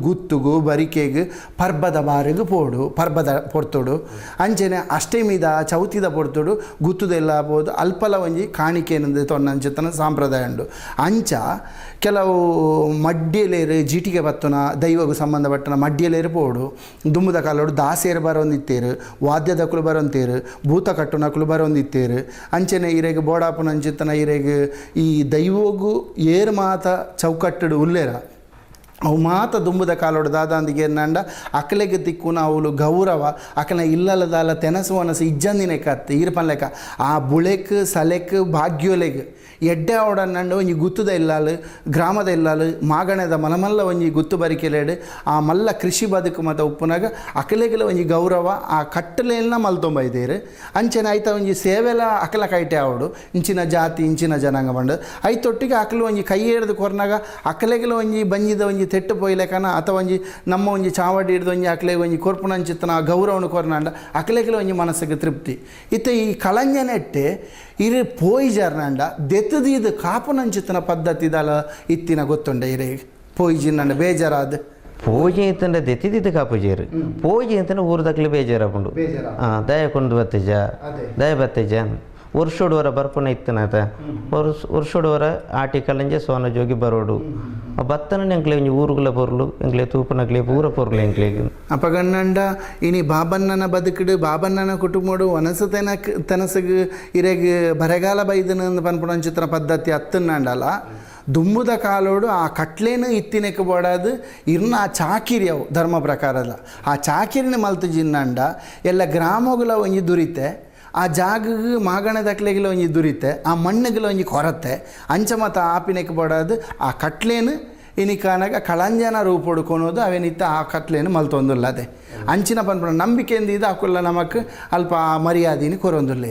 ಗುತ್ತುಗು ಬರಿಕೆಗು ಪರ್ಬದ ಬಾರಿಗು ಪೋಡು ಪರ್ಬದ ಪೊರ್ತುಡು ಅಂಚೆನೆ ಅಷ್ಟಮಿದ ಚೌತಿದ ಪೊರ್ತುಡು ಗುತ್ತುದೆಲ್ಲ ಪೋದು ಅಲ್ಪಲ ಒಂಜಿ ಕಾಣಿಕೆ ತೊನ್ನಂಚತನ ಸಾಂಪ್ರದಾಯ ಉಂಡು. ಅಂಚ ಕೆಲವು ಮಡ್ಯಲೇರು ಜೀಟಿಗೆ ಬತ್ತುನ ದೈವಗೂ ಸಂಬಂಧಪಟ್ಟನ ಮಡ್ಯಲೇರು ಪೋಡು ದುಂಬುದ ಕಾಲೋಡು ದಾಸೇರು ಬರೋಂದಿತ್ತೇರು ವಾದ್ಯದಕ್ಕಲು ಬರೋಂತೇರು ಭೂತ ಕಟ್ಟುನಕುಲು ಬರೋಂದಿತ್ತೇರು ಅಂಚೆನೆ ಇರೆಗ್ ಬೋಡಾಪುನ ಅಂಚಿತ್ತನ ಇರೆಗ್ ಈ ದೈವಗು ಏರು ಮಾತ ಚೌಕಟ್ಟುಡು ಉಲ್ಲೇರ ಅವು ಮಾತ ದುಂಬುದ ಕಾಲೋಡು ದಾದಾಂದಿಗೆ ಏರ್ನಂಡ ಅಕಲೆಗೆ ತಿಕ್ಕುನ ಅವಳು ಗೌರವ ಅಕಲ ಇಲ್ಲಲದಾಲ ತೆನಸು ಒನಸು ಇಜ್ಜಂದಿನ ಕತ್ತು ಈರ್ಪನ್ಲೆಕ್ಕ ಆ ಬುಳೆಕ್ ಸಲೆಕ್ ಭಾಗ್ಯೋಲೆಗ್ ಎಡ್ಡೆ ಅವಡನ್ನಂಡು ಒಂಜಿ ಗುತ್ತುದ ಇಲ್ಲಾಲು ಗ್ರಾಮದ ಇಲ್ಲಾಲು ಮಾಗಣದ ಮಲಮಲ್ಲ ಒಂಜಿ ಗುತ್ತು ಬರಿಕೆಲೇಡು ಆ ಮಲ್ಲ ಕೃಷಿ ಬದುಕು ಮತ್ತು ಉಪ್ಪುನಾಗ ಅಕಲೆಗೆಲ ಒಂಜಿ ಗೌರವ ಆ ಕಟ್ಟಲೆಲ್ಲ ಮಲ್ತೊಂಬ ಇದ್ದೇರು. ಅಂಚನೆ ಐತ ಒಂಜಿ ಸೇವೆಲ ಅಕಲ ಕೈಟೆ ಅವಡು ಇಂಚಿನ ಜಾತಿ ಇಂಚಿನ ಜನಾಂಗ ಬಂಡು ಐತೊಟ್ಟಿಗೆ ಅಕಲು ಒಂಜಿ ಕೈ ಹಿಡ್ದು ಕೊರ್ನಾಗ ಅಕಲೆಗೆಲ ಒಂಜಿ ಬಂಜಿದ ಒಂಜಿ ತೆಟ್ಟು ಪೋಯ್ಲೆಕನ ಅಥವಾ ಒಂಜಿ ನಮ್ಮ ಒಂಜಿ ಚಾವಡಿ ಹಿಡ್ದು ಒಂಜಿ ಅಕಲೆಗೆ ಒಂಜಿ ಕೊರ್ಪುನಂಚಿತ್ತನ ಗೌರವನು ಕೊರ್ನಾಂಡ ಅಕಲೆಗೆಲ ಒಂಜಿ ಮನಸ್ಸಿಗೆ ತೃಪ್ತಿ. ಇತ್ತೆ ಈ ಕಳಂಜನೆಟ್ಟೆ ಇರು ಪೋಯಿಜರ್ನಂಡ ದೆತ್ತದೀದು ಕಾಪುನಂಚಿತ್ತನ ಪದ್ಧತಿ ದಾಲ ಇತ್ತಿನ ಗೊತ್ತುಂಡೆ ಇರೆ ಪೋಯಿಜಿನಂಡ ಬೇಜಾರಾದ ಪೂಜೆ ಇತ್ತಂಡ ದೆತ್ತಿದ್ದು ಕಾಪುಜೇರು ಪೂಜೆ ಅಂತಂದ್ರೆ ಊರು ಬೇಜಾರಾಪುಂಡು. ಹಾಂ ದಯ ಕೊಂಡು ಬತ್ತೇಜ ದಯ ಬತ್ತೇಜ ವರ್ಷೋಡುವರ ಬರ್ಪುನ ಇತ್ತನಾತ ವರ್ಷೋಡುವರ ಆಟಿ ಕಲ್ಲಂಜೆ ಸೋನ ಜೋಗಿ ಬರೋಡು ಬತ್ತನ ಎಂಕ್ಲೆ ಒಂಜಿ ಊರುಗಳ ಪೊರ್ಲು ಎಂಕ್ಲೆ ತೂಪನಕ್ಲೆ ಪೂರ ಪೊರ್ಲು ಎಂಕ್ಲೆ. ಅಪಗಣ್ಣಂಡ ಇನಿ ಬಾಬಣ್ಣನ ಬದುಕಿಡು ಬಾಬಣ್ಣನ ಕುಟುಂಬಡು ಒನಸು ತೆನಕ್ ತೆನಸಗ್ ಇರೆಗ್ ಬರೆಗಾಲ ಬೈದನ ಪನ್ಪುನಂಚಿತ್ರ ಪದ್ಧತಿ ಅತ್ತನ್ನಂಡಲ ದುಂಬುದ ಕಾಲೋಡು ಆ ಕಟ್ಲೇನು ಇತ್ತಿನಕ್ಕೆ ಬೋಡಾದು ಇರ್ನ ಆ ಚಾಕಿರಿ ಅವು ಧರ್ಮ ಪ್ರಕಾರದ ಆ ಚಾಕಿರಿನ ಮಲ್ತು ಜಿನ್ನಂಡ ಎಲ್ಲ ಗ್ರಾಮಗಳ ಒಂಜಿ ದುರಿತೆ ಆ ಜಾಗಗೆ ಮಾಗಣದಕ್ಲೆಗಿಲ ಒಂಜಿ ದುರಿತೆ ಆ ಮಣ್ಣುಗಳ ಒಂಜಿ ಕೊರತೆ ಅಂಚ ಮತ ಆಪಿನಕ್ಕೆ ಬೋಡಾದು ಆ ಕಟ್ಲೇನು ಇನಿಕಾನಾಗ ಕಳಂಜನ ರೂಪೊಡು ಕೊನೋದು ಅವೇನಿತ್ತ ಆ ಕಟ್ಲೇನು ಮಲ್ತೊಂದುಲ್ಲ ಅದೇ ಅಂಚಿನ ಪನ್ಪುನ ನಂಬಿಕೆಯಿಂದ ಇದು ಅಕುಲ್ಲ ನಮಕ್ ಅಲ್ಪ ಆ ಮರ್ಯಾದಿನಿ ಕೊರೊಂದುಲ್ಲ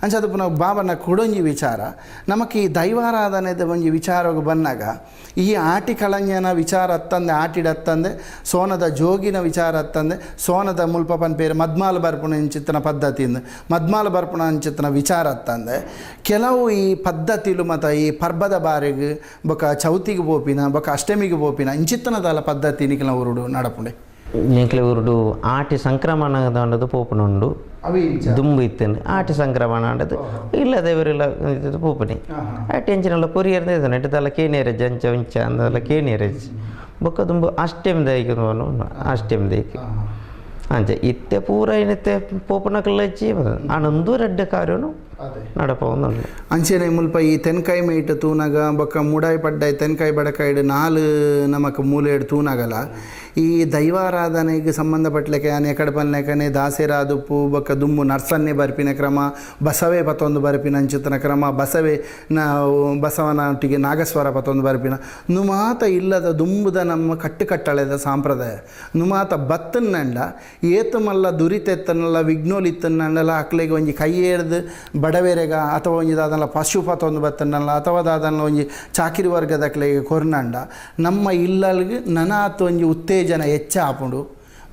ಅಂಚ ಅದು ಪುನಃ ಬಾಬನ ಕೊಡೊಂಜಿ ವಿಚಾರ ನಮಕ್ ಈ ದೈವಾರಾಧನೆದ ಒಂಜಿ ವಿಚಾರಕ್ಕೆ ಬಂದಾಗ ಈ ಆಟಿ ಕಳಂಜನ ವಿಚಾರ ಅತ್ತಂದೆ ಆಟಿಡತ್ತಂದೆ ಸೋನದ ಜೋಗಿನ ವಿಚಾರ ಅತ್ತಂದೆ ಸೋನದ ಮುಲ್ಪ ಪನ್ಪೇರು ಮದ್ಮಾಲ ಬರ್ಪುಣ ಇಂಚಿತ್ತನ ಪದ್ಧತಿಯಿಂದ ಮದ್ಮಾಲ ಬರ್ಪುಣ ಅಂಚಿತ್ತನ ವಿಚಾರ ಅತ್ತಂದೆ ಕೆಲವು ಈ ಪದ್ಧತಿಲು ಮತ್ತು ಈ ಪರ್ಬದ ಬಾರಿಗೆ ಬೊಕ ಚೌತಿಗೆ ಪೋಪಿನ ಬೊಕ ಅಷ್ಟಮಿಗೆ ಪೋಪಿನ ಇಂಚಿತ್ತನದಾಲ ಪದ್ಧತಿ ನಿಖಲ ಊರುಡು ನಡಪುಂಡೆ. ಎಂಕ್ಲೆ ಊರುಡು ಆಟಿ ಸಂಕ್ರಮಣ ದಂಡದು ಪೋಪುನುಂಡು ದುಂಬು ಇತ್ತೇನೆ ಆಟಿ ಸಂಕ್ರಮಣ ಅಂಡದು ಇಲ್ಲ ದೇವರಿಲ್ಲ ಪೋಪುನಿ ಆ ಟೆನ್ಷನ್ ಎಲ್ಲ ಕೊರಿಯರ್ ಇದ್ದಾನೆ ಇಟ್ಟದಲ್ಲ ಕೇನಿಯರಜ್ಜ ಅಂಚ ಉಂಚ ಅಂದಲ್ಲ ಕೇನಿಯರಜ್ಜ ಬೊಕ್ಕ ದುಂಬು ಅಷ್ಟೇಮ್ ದೈಕ್ ಅಷ್ಟೇಮ್ ದೈಕ್ ಅಂಚ ಇತ್ತೆ ಪೂರ ಏನಿತ್ತೆ ಪೋಪುನಕಲ್ಲಚ್ಚಿ ಆನಂದು ರಡ್ಡ ಕಾರ್ಯನು ನಡಪವೊಂದುಂಡು. ಅಂಚೆನೆ ಮುಲ್ಪ ಈ ತೆನ್ಕಾಯಿ ಮೇಟ್ ತೂನಗ ಬೊಕ್ಕ ಮುಡಾಯಿ ಪಡ್ಡಾಯಿ ತೆನ್ಕಾಯಿ ಬಡಕಾಯಿಡು ನಾಲು ನಮಕ್ ಮೂಲೆಡು ತೂನಗಲ ಈ ದೈವಾರಾಧನೆಗೆ ಸಂಬಂಧಪಟ್ಟಲೆಕ್ಕೆ ಆನೆ ಎಕಡೆ ದಾಸೆರಾದುಪ್ಪು ಬೊಕ್ಕ ದುಂಬು ನರ್ಸನ್ನೇ ಬರ್ಪಿನ ಕ್ರಮ ಬಸವೇ ಪತ್ತೊಂದು ಬರ್ಪಿನ ಅಂಚಿತನ ಕ್ರಮ ಬಸವೇ ಬಸವನೊಟ್ಟಿಗೆ ನಾಗಸ್ವರ ಪತ್ತೊಂದು ಬರ್ಪಿನ ನುಮಾತ ಇಲ್ಲದ ದುಂಬುದ ನಮ್ಮ ಕಟ್ಟುಕಟ್ಟಳೆದ ಸಾಂಪ್ರದಾಯ ನುಮಾತ ಬತ್ತನ್ನಂಡ ಏತು ಮಲ್ಲ ದುರಿತೆತ್ತನಲ್ಲ ವಿಘ್ನೋಲಿತ್ತನ್ನಂಡಲ ಅಕ್ಲೆಗೆ ಒಂಜಿ ಕೈ ಏರ್ದು ಬಡವೆರೆಗ ಅಥವಾ ಒಂಜಿ ದಾದಲ್ಲ ಪಶು ಪತ್ತೊಂದು ಬತ್ತನ್ನಲ್ಲ ಅಥವಾ ದಾದಲ್ಲ ಒಂಜಿ ಚಾಕಿರಿ ವರ್ಗದ ಅಕ್ಲೆಗೆ ಕೊರ್ನಂಡ ನಮ್ಮ ಇಲ್ಲಲ್ಗೆ ನನಾತ್ ಒಂಜಿ ಉತ್ತೇಜನ ಹೆಚ್ಚ ಆಪುಂಡು.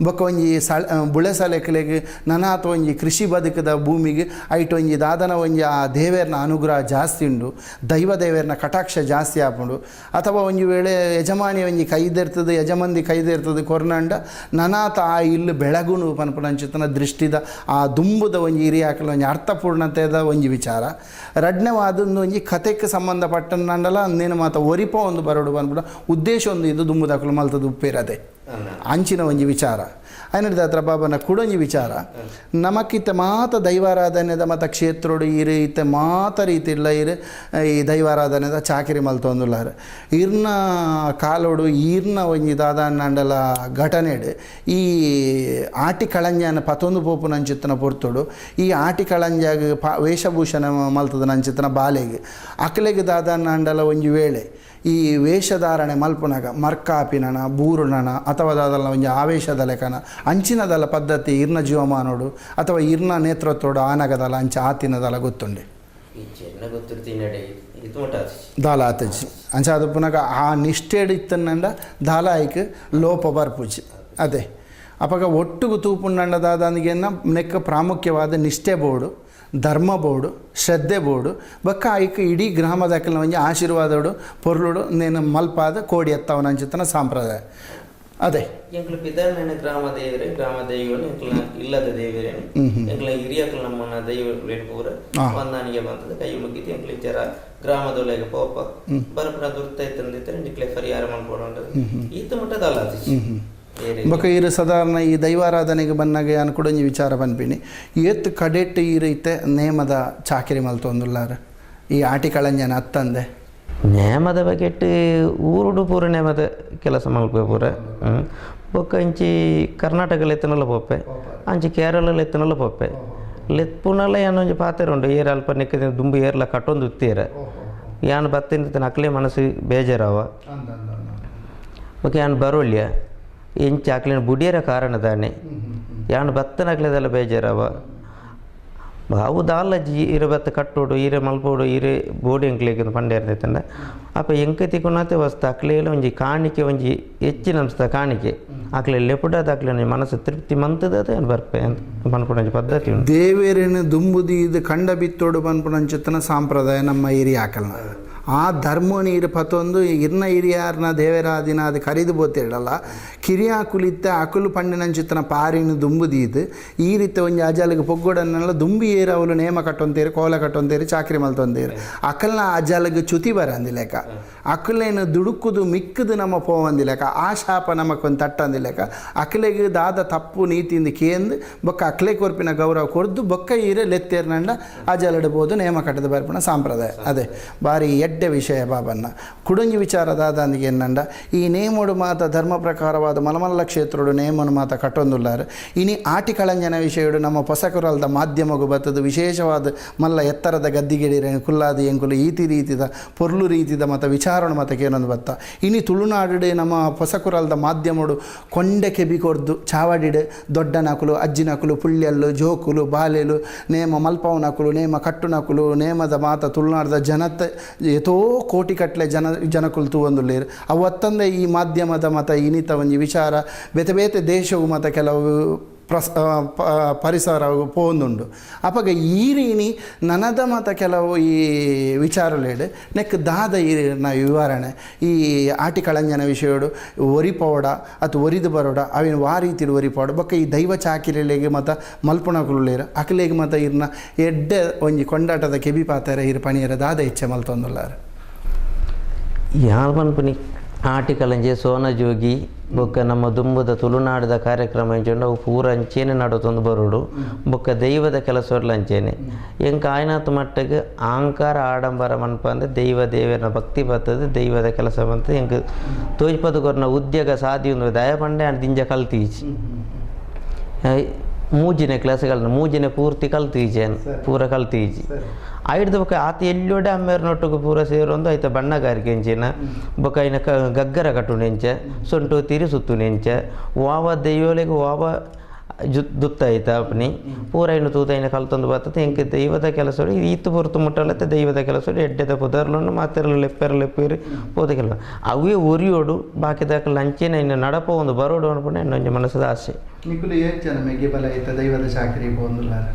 ಬೊಕ್ಕ ಒಂಜಿ ಸಳ ಬುಳೆ ಸಲೆಕ್ಲೆಗ್ ನನಾತ ಒಂಜಿ ಕೃಷಿ ಬದುಕದ ಭೂಮಿಗೆ ಐಟ್ ಒಂಜಿ ದಾದನ ಒಂಜಿ ಆ ದೇವೇರ್ನ ಅನುಗ್ರಹ ಜಾಸ್ತಿ ಉಂಡು, ದೈವ ದೇವೇರ್ನ ಕಟಾಕ್ಷ ಜಾಸ್ತಿ ಆಪುಂಡು. ಅಥವಾ ಒಂಜಿ ವೇಳೆ ಯಜಮಾನಿ ಒಂಜಿ ಕೈದೆರ್ತದೆ, ಯಜಮಂದಿ ಕೈದೆರ್ತದೆ ಕೊರ್ನಂಡ ನನಾತ ಆ ಇಲ್ಲು ಬೆಳಗುನು ಪನ್ಪುನಂಚಿತನ ದೃಷ್ಟಿದ ಆ ದುಂಬುದ ಒಂಜಿ ಹಿರಿಯಾಕಲ ಒಂಜಿ ಅರ್ಥಪೂರ್ಣತೆದ ಒಂಜಿ ವಿಚಾರ. ರಡ್ನವಾದೊಂದು ಒಂಜಿ ಕತೆಗೆ ಸಂಬಂಧಪಟ್ಟನಂಡಲ ಅಂದೇನು ಮಾತ ಒರಿಪ ಒಂದು ಬರೋಡು ಪನ್ಪುನ ಉದ್ದೇಶ ಒಂದು ಇದು ದುಂಬುದಾಕಲು ಮಲ್ತದ ಉಪ್ಪೇರದೆ ಅಂಚಿನ ಒಂಜಿ ವಿಚಾರ. ಐನಡ್ದ ಹತ್ರ ಬಾಬನ ಕುಡೊಂಜಿ ವಿಚಾರ ನಮಕ್ಕಿತ್ತ ಮಾತ ದೈವಾರಾಧನೆದ ಮತ ಕ್ಷೇತ್ರೋಡು ಇರು ಇತ್ತ ಮಾತ ರೀತಿ ಇಲ್ಲ ಇರು ಈ ದೈವಾರಾಧನೆದ ಚಾಕಿರಿ ಮಲ್ತೊಂದುಲ್ಲಾರು. ಇರ್ನ ಕಾಲೋಡು ಈರ್ನ ಒಂಜಿ ದಾದಾಂಡಲ ಘಟನೆಡು ಈ ಆಟಿ ಕಳಂಜನ ಪತೊಂದು ಪೋಪುನಂಚಿತ್ತನ ಪೊರ್ತುಡು ಈ ಆಟಿ ಕಳಂಜಾಗ ವೇಷಭೂಷಣ ಮಲ್ತದ ನಂಚಿತ್ತನ ಬಾಲೆಗೆ ಅಕ್ಲೆಗ್ ದಾದಾಂಡಲ ಒಂಜಿ ವೇಳೆ ಈ ವೇಷಧಾರಣೆ ಮಲ್ಪುನಗ ಮರ್ಕಾಪಿನನ ಬೂರುಣನ ಅಥವಾ ದಾದಲ ಒಂಜಿ ಆವೇಶದ ಲೆಕ್ಕನ ಅಂಚಿನದಲ್ಲ ಪದ್ಧತಿ ಇರ್ನ ಜೀವಮಾನೋಡು ಅಥವಾ ಇರ್ನ ನೇತೃತ್ವಡು ಆನಗದಲ್ಲ ಅಂಚ ಆತಿನದಲ್ಲ ಗೊತ್ತುಂಡೆ ದಾಲ ಆತಜಿ ಅಂಚ ಅದು ಪುನಗ ಆ ನಿಷ್ಠೆಡು ಇತ್ತನ್ನಂಡ ದಾಲ ಐಕ್ ಲೋಪ ಬರ್ಪುಜಿ. ಅದೇ ಅಪಗ ಒಟ್ಟುಗು ತೂಪುಂಡಂಡ ದಾದಾನಿಗೆನ್ನ ನೆಕ್ಕ ಪ್ರಾಮುಖ್ಯವಾದ ನಿಷ್ಠೆ ಬೋರ್ಡು, ಧರ್ಮ ಬೋರ್ಡು, ಶ್ರದ್ಧೆ ಬೋರ್ಡು ಬೊಕ್ಕ ಐಕ್ ಇಡೀ ಗ್ರಾಮದಕ್ಕಲ್ನ ಒಂಜಿ ಆಶೀರ್ವಾದೋಡು ಪೊರ್ಲುಡು ನೇನು ಮಲ್ಪಾದ ಕೋಡಿ ಎತ್ತವನ ಅಂಚಿತನ ಸಂಪ್ರದಾಯ. ಅದೇ ಎಂಕ್ಲ ಪಿದಾರ್ನ ಗ್ರಾಮ ದೇವರೇ, ಗ್ರಾಮ ದೈವನು ಎಂಕ್ಲ ಇಲ್ಲದ ದೇವರೇ, ಎಂಕ್ಲ ಹಿರಿಯಕ್ಲ ನಮ್ಮನ್ನ ದೈವ ಪೂರ ವಂದನಿಗೆ ಬಂತದ ಕೈ ಮುಗಿದು ಎಂಕ್ಲ ಜರ ಗ್ರಾಮದೊಳಗೆ ಪೋಪ ಬರಪುನ ದುರ್ತ ಇತ್ತಂದಿತ್ತರೆ ನಿಕ್ಲೆ ಪರಿಹಾರ ಮಲ್ಪೊಡು ಈತ ಮಟ್ಟದಲ್ಲ. ಬೊಕ ಈರು ಸಾಧಾರಣ ಈ ದೈವಾರಾಧನೆಗೆ ಬನ್ನಾಗ ಯಾನ್ ಕುಡೊಂಜಿ ವಿಚಾರ ಪನ್ಪಿನಿ ಏತ್ ಕಡೆಟ್ ಈರು ಇತ್ತೆ ನೇಮದ ಚಾಕಿರಿ ಮಲ್ತೊಂದುಲ್ಲಾರ ಈ ಆಟಿ ಕಳಂಜನ ಅತ್ತಂದೆ ನೇಮದ ಬಗೆಟ್ ಊರುಡು ಪೂರ ನೇಮದ ಕೆಲಸ ಮಲ್ಪೆ ಪೂರ ಬೊಕ್ಕ ಇಂಚಿ ಕರ್ನಾಟಕ ಲೆತ್ತನಲ್ಲ ಪೋಪೆ ಅಂಚಿ ಕೇರಳ ಲೆತ್ತನಲ್ಲ ಪೋಪೆ ಲೆತ್ಪುನಲ್ಲ ಯಾನೊಂಜಿ ಪಾತೆರ ಉಂಡು ಏರ್ ಅಲ್ಪ ನೆಕ್ಕ ದುಂಬು ಏರ್ಲ ಕಟ್ಟೊಂದು ಉತ್ತೀರ ಯಾನ್ ಬತ್ತಿನ ಅಕ್ಲೆ ಮನಸ್ಸು ಬೇಜಾರವ ಬೊಕ್ಕ ಯಾನ್ ಬರೋಳ್ಯ ಇಂಚ ಅಕ್ಲಿನ ಬುಡಿಯರ ಕಾರಣ ತಾನೆ ಯಾನ್ ಬತ್ತನಕ್ಲೆದೆಲ್ಲ ಬೇಜಾರವ ಅವು ದಾಲ ಜಿ ಇರ ಬತ್ತ ಕಟ್ಟೋಡು ಈರೆ ಮಲ್ಪೋಡು ಈರೆ ಬೋಡಿ ಎಂಕ್ಲೇಕ್ ಪಂಡೇರ್ದೈತಂಡ ಅಪ್ಪ ಎಂಕ ತಿಕ್ಕೊನಾತೆ ವಸ್ತು ಅಕ್ಲೇಲ ಒಂಜಿ ಕಾಣಿಕೆ ಒಂಜಿ ಹೆಚ್ಚಿನ ಅನ್ಸ್ತ ಕಾಣಿಕೆ ಅಕ್ಲೆ ಲೆಪುಡಾದ ಅಕ್ಲೆ ಮನಸ್ಸು ತೃಪ್ತಿ ಮಂತದ ಬರ್ಪೆ ಪನ್ಪುನ ಒಂಜಿ ಪದ್ಧತಿ ಉಂಟು. ದೇವೇರಿನ ದುಂಬುದಿ ಇದು ಕಂಡ ಬಿತ್ತೋಡು ಪನ್ಪುನಂಚಿತ್ತನ ಸಂಪ್ರದಾಯ ನಮ್ಮ ಹಿರಿಯ ಆಕಲ್ನ ಆ ಧರ್ಮ ನೀರು ಪತೊಂದು ಇರ್ನ ಹಿರಿಯಾರ್ನ ದೇವರಾದಿನ ಅದು ಕರಿದು ಬೋತಿರಲ್ಲ ಕಿರಿಯ ಕುಲಿತ್ತ ಅಕುಲು ಪಂಡಿನಂಚಿತ್ತನ ಪಾರಿನ ದುಂಬುದೀದು ಈ ರೀತಿ ಒಂಜಿ ಅಜಾಲಿಗೆ ಪೊಗ್ಗೊಡನ್ನೆಲ್ಲ ದುಂಬಿ ಏರು ಅವಳು ನೇಮ ಕಟ್ಟೊಂತೀರು ಕೋಲ ಕಟ್ಟೊಂತೀರು ಚಾಕ್ರಿ ಮಲ್ತೊಂತೀರು ಅಕಲ್ನ ಅಜಾಲಿಗೆ ಚ್ಯುತಿ ಬರಂದಿಲೆಕ್ಕ ಅಕಲೇನು ದುಡುಕುದು ಮಿಕ್ಕದು ನಮ್ಮ ಪೋವಂದಿಲೆಕ್ಕ ಆ ಶಾಪ ನಮಕೊಂದು ತಟ್ಟಂದಿಲೆಕ್ಕ ಅಕಲೆಗೆ ದಾದ ತಪ್ಪು ನೀತಿಯಿಂದ ಕೇಂದು ಬೊಕ್ಕ ಅಕ್ಲೆ ಕೊರ್ಪಿನ ಗೌರವ ಕೊರ್ದು ಬೊಕ್ಕ ಈರೆ ಲೆತ್ತೇರ್ನಂಡ ಅಜಾಲಿಡ್ಬೋದು ನೇಮ ಕಟ್ಟದ ಬರ್ಪಣ ಸಂಪ್ರದಾಯ. ಅದೇ ಬಾರಿ ಎಡ್ಡೆ ವಿಷಯ ಬಾಬನ್ನ ಕುಡಂಜಿ ವಿಚಾರ ದಾದಾಂದಿಗೆ ಎನ್ನಂಡ ಈ ನೇಮೋಡು ಮಾತ ಧರ್ಮ ಪ್ರಕಾರವಾದ ಮಲಮಲ್ಲ ಕ್ಷೇತ್ರೋಡು ನೇಮನು ಮಾತ ಕಟ್ಟೊಂದುಲ್ಲಾರು. ಇನಿ ಆಟಿ ಕಳಂಜನ ವಿಷಯಡು ನಮ್ಮ ಪೊಸಕುರಲ್ದ ಮಾಧ್ಯಮಗು ಬತ್ತದು ವಿಶೇಷವಾದ ಮಲ್ಲ ಎತ್ತರದ ಗದ್ದಿಗೆಡಿರ ಕುಲ್ಲಾದ ಎಂಕುಲು ಈತಿ ರೀತಿದ ಪೊರ್ಲು ರೀತಿದ ಮತ ವಿಚಾರಣೆ ಮತಕ್ಕೇನೊಂದು ಬತ್ತ. ಇನಿ ತುಳುನಾಡು ನಮ್ಮ ಪೊಸಕುರಲ್ದ ಮಾಧ್ಯಮಡು ಕೊಂಡೆ ಕೆಬಿ ಕೊರ್ದು ಚಾವಡಿಡು ದೊಡ್ಡನಕುಲು ಅಜ್ಜಿನಕುಲು ಪುಳ್ಯಲ್ಲು ಜೋಕುಲು ಬಾಲೆಲು ನೇಮ ಮಲ್ಪವನಕುಲು ನೇಮ ಕಟ್ಟುನಕುಲು ನೇಮದ ಮಾತ ತುಳುನಾಡದ ಜನತೆ ಎತೋ ಕೋಟಿ ಕಟ್ಲೆ ಜನಕುಲು ತೂವೊಂದುಲ್ಲೇರು ಅವತ್ತಂದೆ ಈ ಮಾಧ್ಯಮದ ಮತ ಇನಿತ ಒಂಜಿ ವಿಚಾರ ಬೇತೆ ಬೇತೆ ದೇಶವು ಮತ ಕೆಲವು ಪರಿಸರ ಪೋಂದುಂಡು. ಅಪಗ ಈ ರೀನಿ ನನದ ಮತ ಕೆಲವು ಈ ವಿಚಾರಲೇಡು ನೆಕ್ ದಾದ ಈ ನ ವಿವರಣೆ ಈ ಆಟಿ ಕಳಂಜನ ವಿಷಯಡು ಒರಿಪೋಡ ಅಥವಾ ಒರಿದು ಬರೋಡ ಅವಿನ ವಾ ರೀತಿಡು ಒರಿಪೋಡ ಬೊಕ್ಕ ಈ ದೈವ ಚಾಕಿರಿಲೆಗೆ ಮತ ಮಲ್ಪುಣಕುಲೇರು ಅಕಲೆಗೆ ಮತ ಇರ್ನ ಎಡ್ಡೆ ಒಂಜಿ ಕೊಂಡಾಟದ ಕೆಬಿ ಪಾತೆರ ಇರು ಪಣಿಯರ ದಾದ ಇಚ್ಛೆ ಮಲ್ತೊಂದುಲ್ಲಾರು. ಯಾರು ಪನ್ಪುನಿ ಆಟಿ ಕಳಂಜೆ ಸೋನಜೋಗಿ ಬೊಕ್ಕ ನಮ್ಮ ದುಂಬುದ ತುಳುನಾಡದ ಕಾರ್ಯಕ್ರಮ ಅಂಚುಂಡು ಅವು ಪೂರ ಅಂಚೇನೆ ನಡತೊಂದು ಬರೋಡು ಬೊಕ್ಕ ದೈವದ ಕೆಲಸ ಅಂಚೇನೆ ಎಂಕ ಆಯ್ನಾತ್ ಮಟ್ಟಗೆ ಆಂಕಾರ ಆಡಂಬರ ಮನ್ಪ ಅಂದ್ರೆ ದೈವ ದೇವರನ ಭಕ್ತಿ ಬರ್ತದೆ ದೈವದ ಕೆಲಸ ಬಂತದೆ ಎಂಕ್ ತೋಜ್ಪದ ಕೊರ್ನ ಉದ್ಯೋಗ ಸಾಧ್ಯ ಉಂದು ದಯ ಪಂಡೆ ದಿಂಜ ಕಲ್ತೀಚಿ ಮೂಜಿನ ಕ್ಲಾಸ್ಗಳನ್ನ ಮೂಜಿನ ಪೂರ್ತಿ ಕಲ್ತೀಚೇನು ಪೂರ ಕಲ್ತೀಚಿ ಐಡ್ದು ಬೊಕ್ಕ ಆತ ಎಲ್ಲೋಡೆ ಅಮ್ಮೇರ್ನೊಟ್ಟಿಗೆ ಪೂರ ಸೇರೊಂದು ಐತ ಬಣ್ಣಗಾರಿಕೆ ಎಂಚಿನ ಬೊಕ್ಕ ಐನ ಗಗ್ಗರ ಕಟ್ಟುನೆಂಚ ಸೊಂಟು ತಿರಿ ಸುತ್ತುನೆಂಚ ವಾವ ದೈವಲೆಗ್ ವಾವ ದುತ್ತೈತ ಅಪ್ನಿ ಪೂರ ಇನ್ನು ತೂತೈನ ಕಲ್ತೊಂದು ಬರ್ತದೆ. ಎಂಕ್ ದೈವದ ಕೆಲಸ ಈತ್ ಪೊರ್ತು ಮುಟ್ಟಲತ್ತೆ ದೈವದ ಕೆಲಸ ಎಡ್ಡೆದ ಪುದರ್ಲನ್ನು ಮಾತೆರ್ಲು ಲೆಪ್ಪೆರ್ ಲೆಪ್ಪೇರು ಪೋದ ಕೆಲವು ಅವೇ ಒರಿಯೋಡು ಬಾಕಿದಾಕಲ್ ಅಂಚೆನ ಇನ್ನು ನಡಪ ಒಂದು ಬರೋಡು ಅನ್ಕೊಂಡು ಇನ್ನೊಂದು ಮನಸ್ಸದ ಆಸೆ. ನಿಕುಲು ಏತ್ ಜನ ಮೆಗ್ಗೆ ಬಲ ಐತ ದೈವದ ಚಾಕರಿ ಪೋಂದುಲ್ಲಾರ?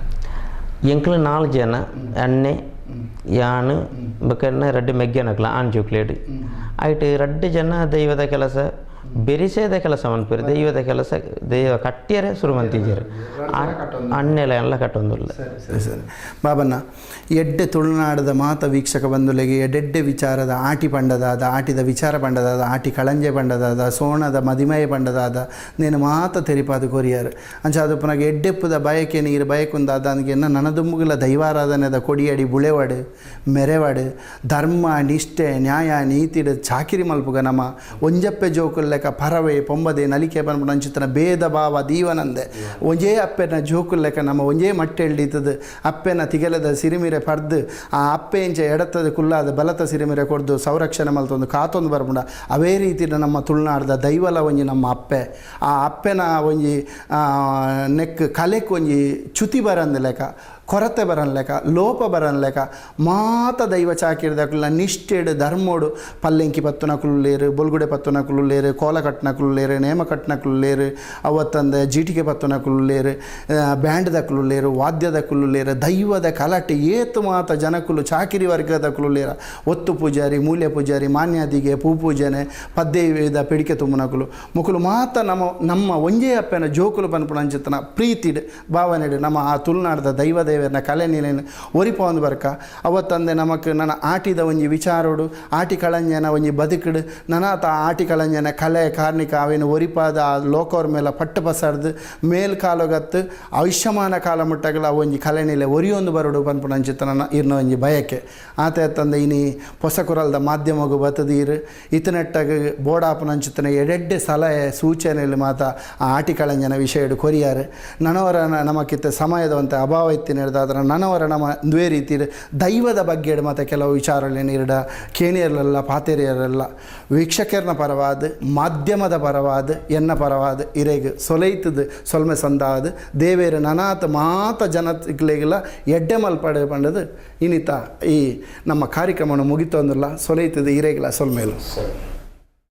ಎಂಕ್ಲು 4 ಜನ, ಅಣ್ಣೆ ಯಾನು ಬೊಕ್ಕ ರಡ್ಡ್ ಮೆಗ್ಗೆನಕ್ಲ ಆಣ್ ಜೋಕ್ಲೇಡ್. ಐಟ್ 2 ಜನ ದೈವದ ಕೆಲಸ ಬೆರಿಸೇದ ಕೆಲಸ ಮನ್ಪೆರ್, ದೈವದ ಕೆಲಸ ದೈವ ಕಟ್ಟಿಯರೆ ಶುರು ಮಂತಿಜೆರ್, ಅಣ್ಣೆಲ ಎಲ್ಲ ಕಟ್ಟೊಂದುಲ್ಲ. ಸರಿ ಸರಿ ಬಾಬಣ್ಣ, ಎಡ್ಡೆ ತುಳುನಾಡದ ಮಾತ ವೀಕ್ಷಕ ಬಂಧುಲೆಗೆ ಎಡ್ಡೆಡ್ಡೆ ವಿಚಾರದ ಆಟಿ ಪಂಡದಾದ, ಆಟಿದ ವಿಚಾರ ಪಂಡದಾದ, ಆಟಿ ಕಳಂಜೆ ಪಂಡದಾದ, ಸೋಣದ ಮದಿಮಯ ಪಂಡದಾದ ನೇನು ಮಾತ ತೆರಿಪಾದ ಕೊರಿಯರ್. ಅಂಚ ಪುನಗ ಎಡ್ಡೆಪ್ಪುದ ಬಯಕೆ ನೀರು ಬಯಕುಂದಾದ ಅಂದ್ಗೆನ್ನ ನನದುಂಬುಗುಲ ದೈವಾರಾಧನೆದ ಕೊಡಿಯಡಿ ಬುಳೆವಾಡು ಮೆರೆವಾಡು ಧರ್ಮ ನಿಷ್ಠೆ ನ್ಯಾಯ ನೀತಿಡ ಚಾಕಿರಿ ಮಲ್ಪುಗ ನಮ್ಮ ಒಂಜಪ್ಪೆ ಜೋಕುಲ್ಲೆಕ ಪರವೆ ಪೊಂಬದೆ ನಲಿಕೆ ಪನ್ಪುನ ಅಂಚಿತನ ಭೇದ ಭಾವ ದೀವನಂದೆ ಒಂಜೇ ಅಪ್ಪೆನ ಜೋಕುಲ್ಲೆಕ ನಮ್ಮ ಒಂಜೇ ಮಟ್ಟೆ ಎಳ್ಳಿತದ ಅಪ್ಪೆನ ತಿಗಲದ ಸಿರಿಮಿರೆ ಪರ್ದು ಆ ಅಪ್ಪೆ ಇಂಚ ಎಡತ್ತದ ಕುಲ್ಲಾದ ಬಲತ ಸಿರಿಮಿರೆ ಕೊಡ್ದು ಸಂರಕ್ಷಣೆ ಮಲ್ತೊಂದು ಕಾತೊಂದು ಬರ್ಪುಂಡ. ಅವೇ ರೀತಿ ನಮ್ಮ ತುಳುನಾಡ್ದ ದೈವಲ ಒಂಜಿ ನಮ್ಮ ಅಪ್ಪೆ, ಆ ಅಪ್ಪೆನ ಒಂಜಿ ನೆಕ್ ಕಲೆಕ್ ಒಂಜಿ ಚ್ಯುತಿ ಬರಂದ ಲೆಕ್ಕ, ಕೊರತೆ ಬರನ್ಲೆಕ, ಲೋಪ ಬರನ್ಲೆಕ ಮಾತ ದೈವ ಚಾಕಿರ್ದಕುಲ ನಿಷ್ಠೆಡು ಧರ್ಮೋಡು ಪಲ್ಲೆಂಕಿ ಪತ್ತುನಕುಲು ಲೇರು, ಬೊಲ್ಗುಡೆ ಪತ್ತುನಕುಲು ಲೇರು, ಕೋಲ ಕಟ್ಟನಕುಲು ಲೇರು, ನೇಮ ಕಟ್ಟನಕುಲು ಲೇರು, ಅವತ್ತಂದೆ ಜೀಟಿಗೆ ಪತ್ತುನಕುಲು ಲೇರು, ಬ್ಯಾಂಡ್ದಕುಲು ಲೇರು, ವಾದ್ಯದಕುಲು ಲೇರು, ದೈವದ ಕಲಟೆ ಏತು ಮಾತ ಜನಕುಲು ಚಾಕಿರಿ ವರ್ಗದಕುಲು ಲೇರ, ಒತ್ತು ಪೂಜಾರಿ, ಮೂಲ್ಯ ಪೂಜಾರಿ, ಮಾನ್ಯಾದಿಗೆ ಪೂ ಪೂಜನೆ ಪದ್ದೇವಿದ ಪಿಡಿಕೆ ತುಂಬುನಕುಲು ಮುಕುಲು ಮಾತ ನಮ್ಮ ನಮ್ಮ ಒಂಜೇ ಅಪ್ಪೆನ ಜೋಕುಲು ಪನ್ಪುನ ಅಂಚಿತನ ಪ್ರೀತಿಡ್ ಭಾವನೆಡು ನಮ್ಮ ಆ ತುಳುನಾಡದ ದೈವದೇವ ಕಲೆ ನೀಲೇನು ಒರಿಪ ಒಂದು ಬರ್ಕ. ಅವತ್ತಂದೆ ನಮಕ್ ನನ್ನ ಆಟಿದ ಒಂಜಿ ವಿಚಾರೋಡು ಆಟಿ ಕಳಂಜನ ಒಂಜಿ ಬದುಕುಡು ನನಾತ ಆಟಿ ಕಳಂಜನ ಕಲೆ ಕಾರ್ಣಿಕ ಅವೇನು ಒರಿಪಾದ ಆ ಲೋಕೋರ್ ಮೇಲೆ ಪಟ್ಟು ಪಸಾರ್ದು ಮೇಲ್ ಕಾಲಗತ್ತು ಆಯುಷ್ಯಮಾನ ಕಾಲ ಮುಟ್ಟಗಲ ಒಂಜಿ ಕಲೆ ನೀಲೆ ಒರಿಯೊಂದು ಬರೋಡು ಪನ್ಪುನ ಅಂಚಿತನ ಇರ್ನ ಒಂಜಿ ಬಯಕೆ. ಆತ ತಂದೆ ಇನಿ ಪೊಸಕುರಲ್ದ ಮಾಧ್ಯಮಗು ಬತ್ತದೀರು ಇತನೆಟ್ಟಾಗ ಬೋಡಾಪನ ಅಂಚಿತನ ಎಡೆಡ್ಡೆ ಸಲಹೆ ಸೂಚನೆಯಲ್ಲಿ ಮಾತ ಆ ಆಟಿ ಕಳಂಜನ ವಿಷಯಡು ಕೊರಿಯಾರು. ನನವರ ನಮಕಿತ್ತ ಸಮಯದಂತೆ ಅಭಾವ ಇತ್ತಿನ ಹಿಡ್ದಾದ್ರೆ ನನವರ ನಮ್ಮ ಒಂದೇ ರೀತಿ ದೈವದ ಬಗ್ಗೆ ಮತ್ತು ಕೆಲವು ವಿಚಾರಗಳೇನು ಇರಡ ಕೇಣಿಯರಲ್ಲ ಪಾತೆರಿಯರಲ್ಲ ವೀಕ್ಷಕರನ ಪರವಾದ ಮಾಧ್ಯಮದ ಪರವಾದ ಎನ್ನ ಪರವಾದ ಇರೆಗ್ ಸೊಲೈತದ ಸೊಲ್ಮೆ ಸಂದಾದ ದೇವೇರು ನನಾತ ಮಾತ ಜನತೆಗಳಿಗೆಲ್ಲ ಎಡ್ಡೆ ಮಲ್ಪಡೆ ಪಂಡದು ಇನ್ನಿತ ಈ ನಮ್ಮ ಕಾರ್ಯಕ್ರಮವನ್ನು ಮುಗಿತೊಂದಿಲ್ಲ ಸೊಲೈತದ ಇರೆಗಿಲ್ಲ ಸೊಲ್ಮೇಲು.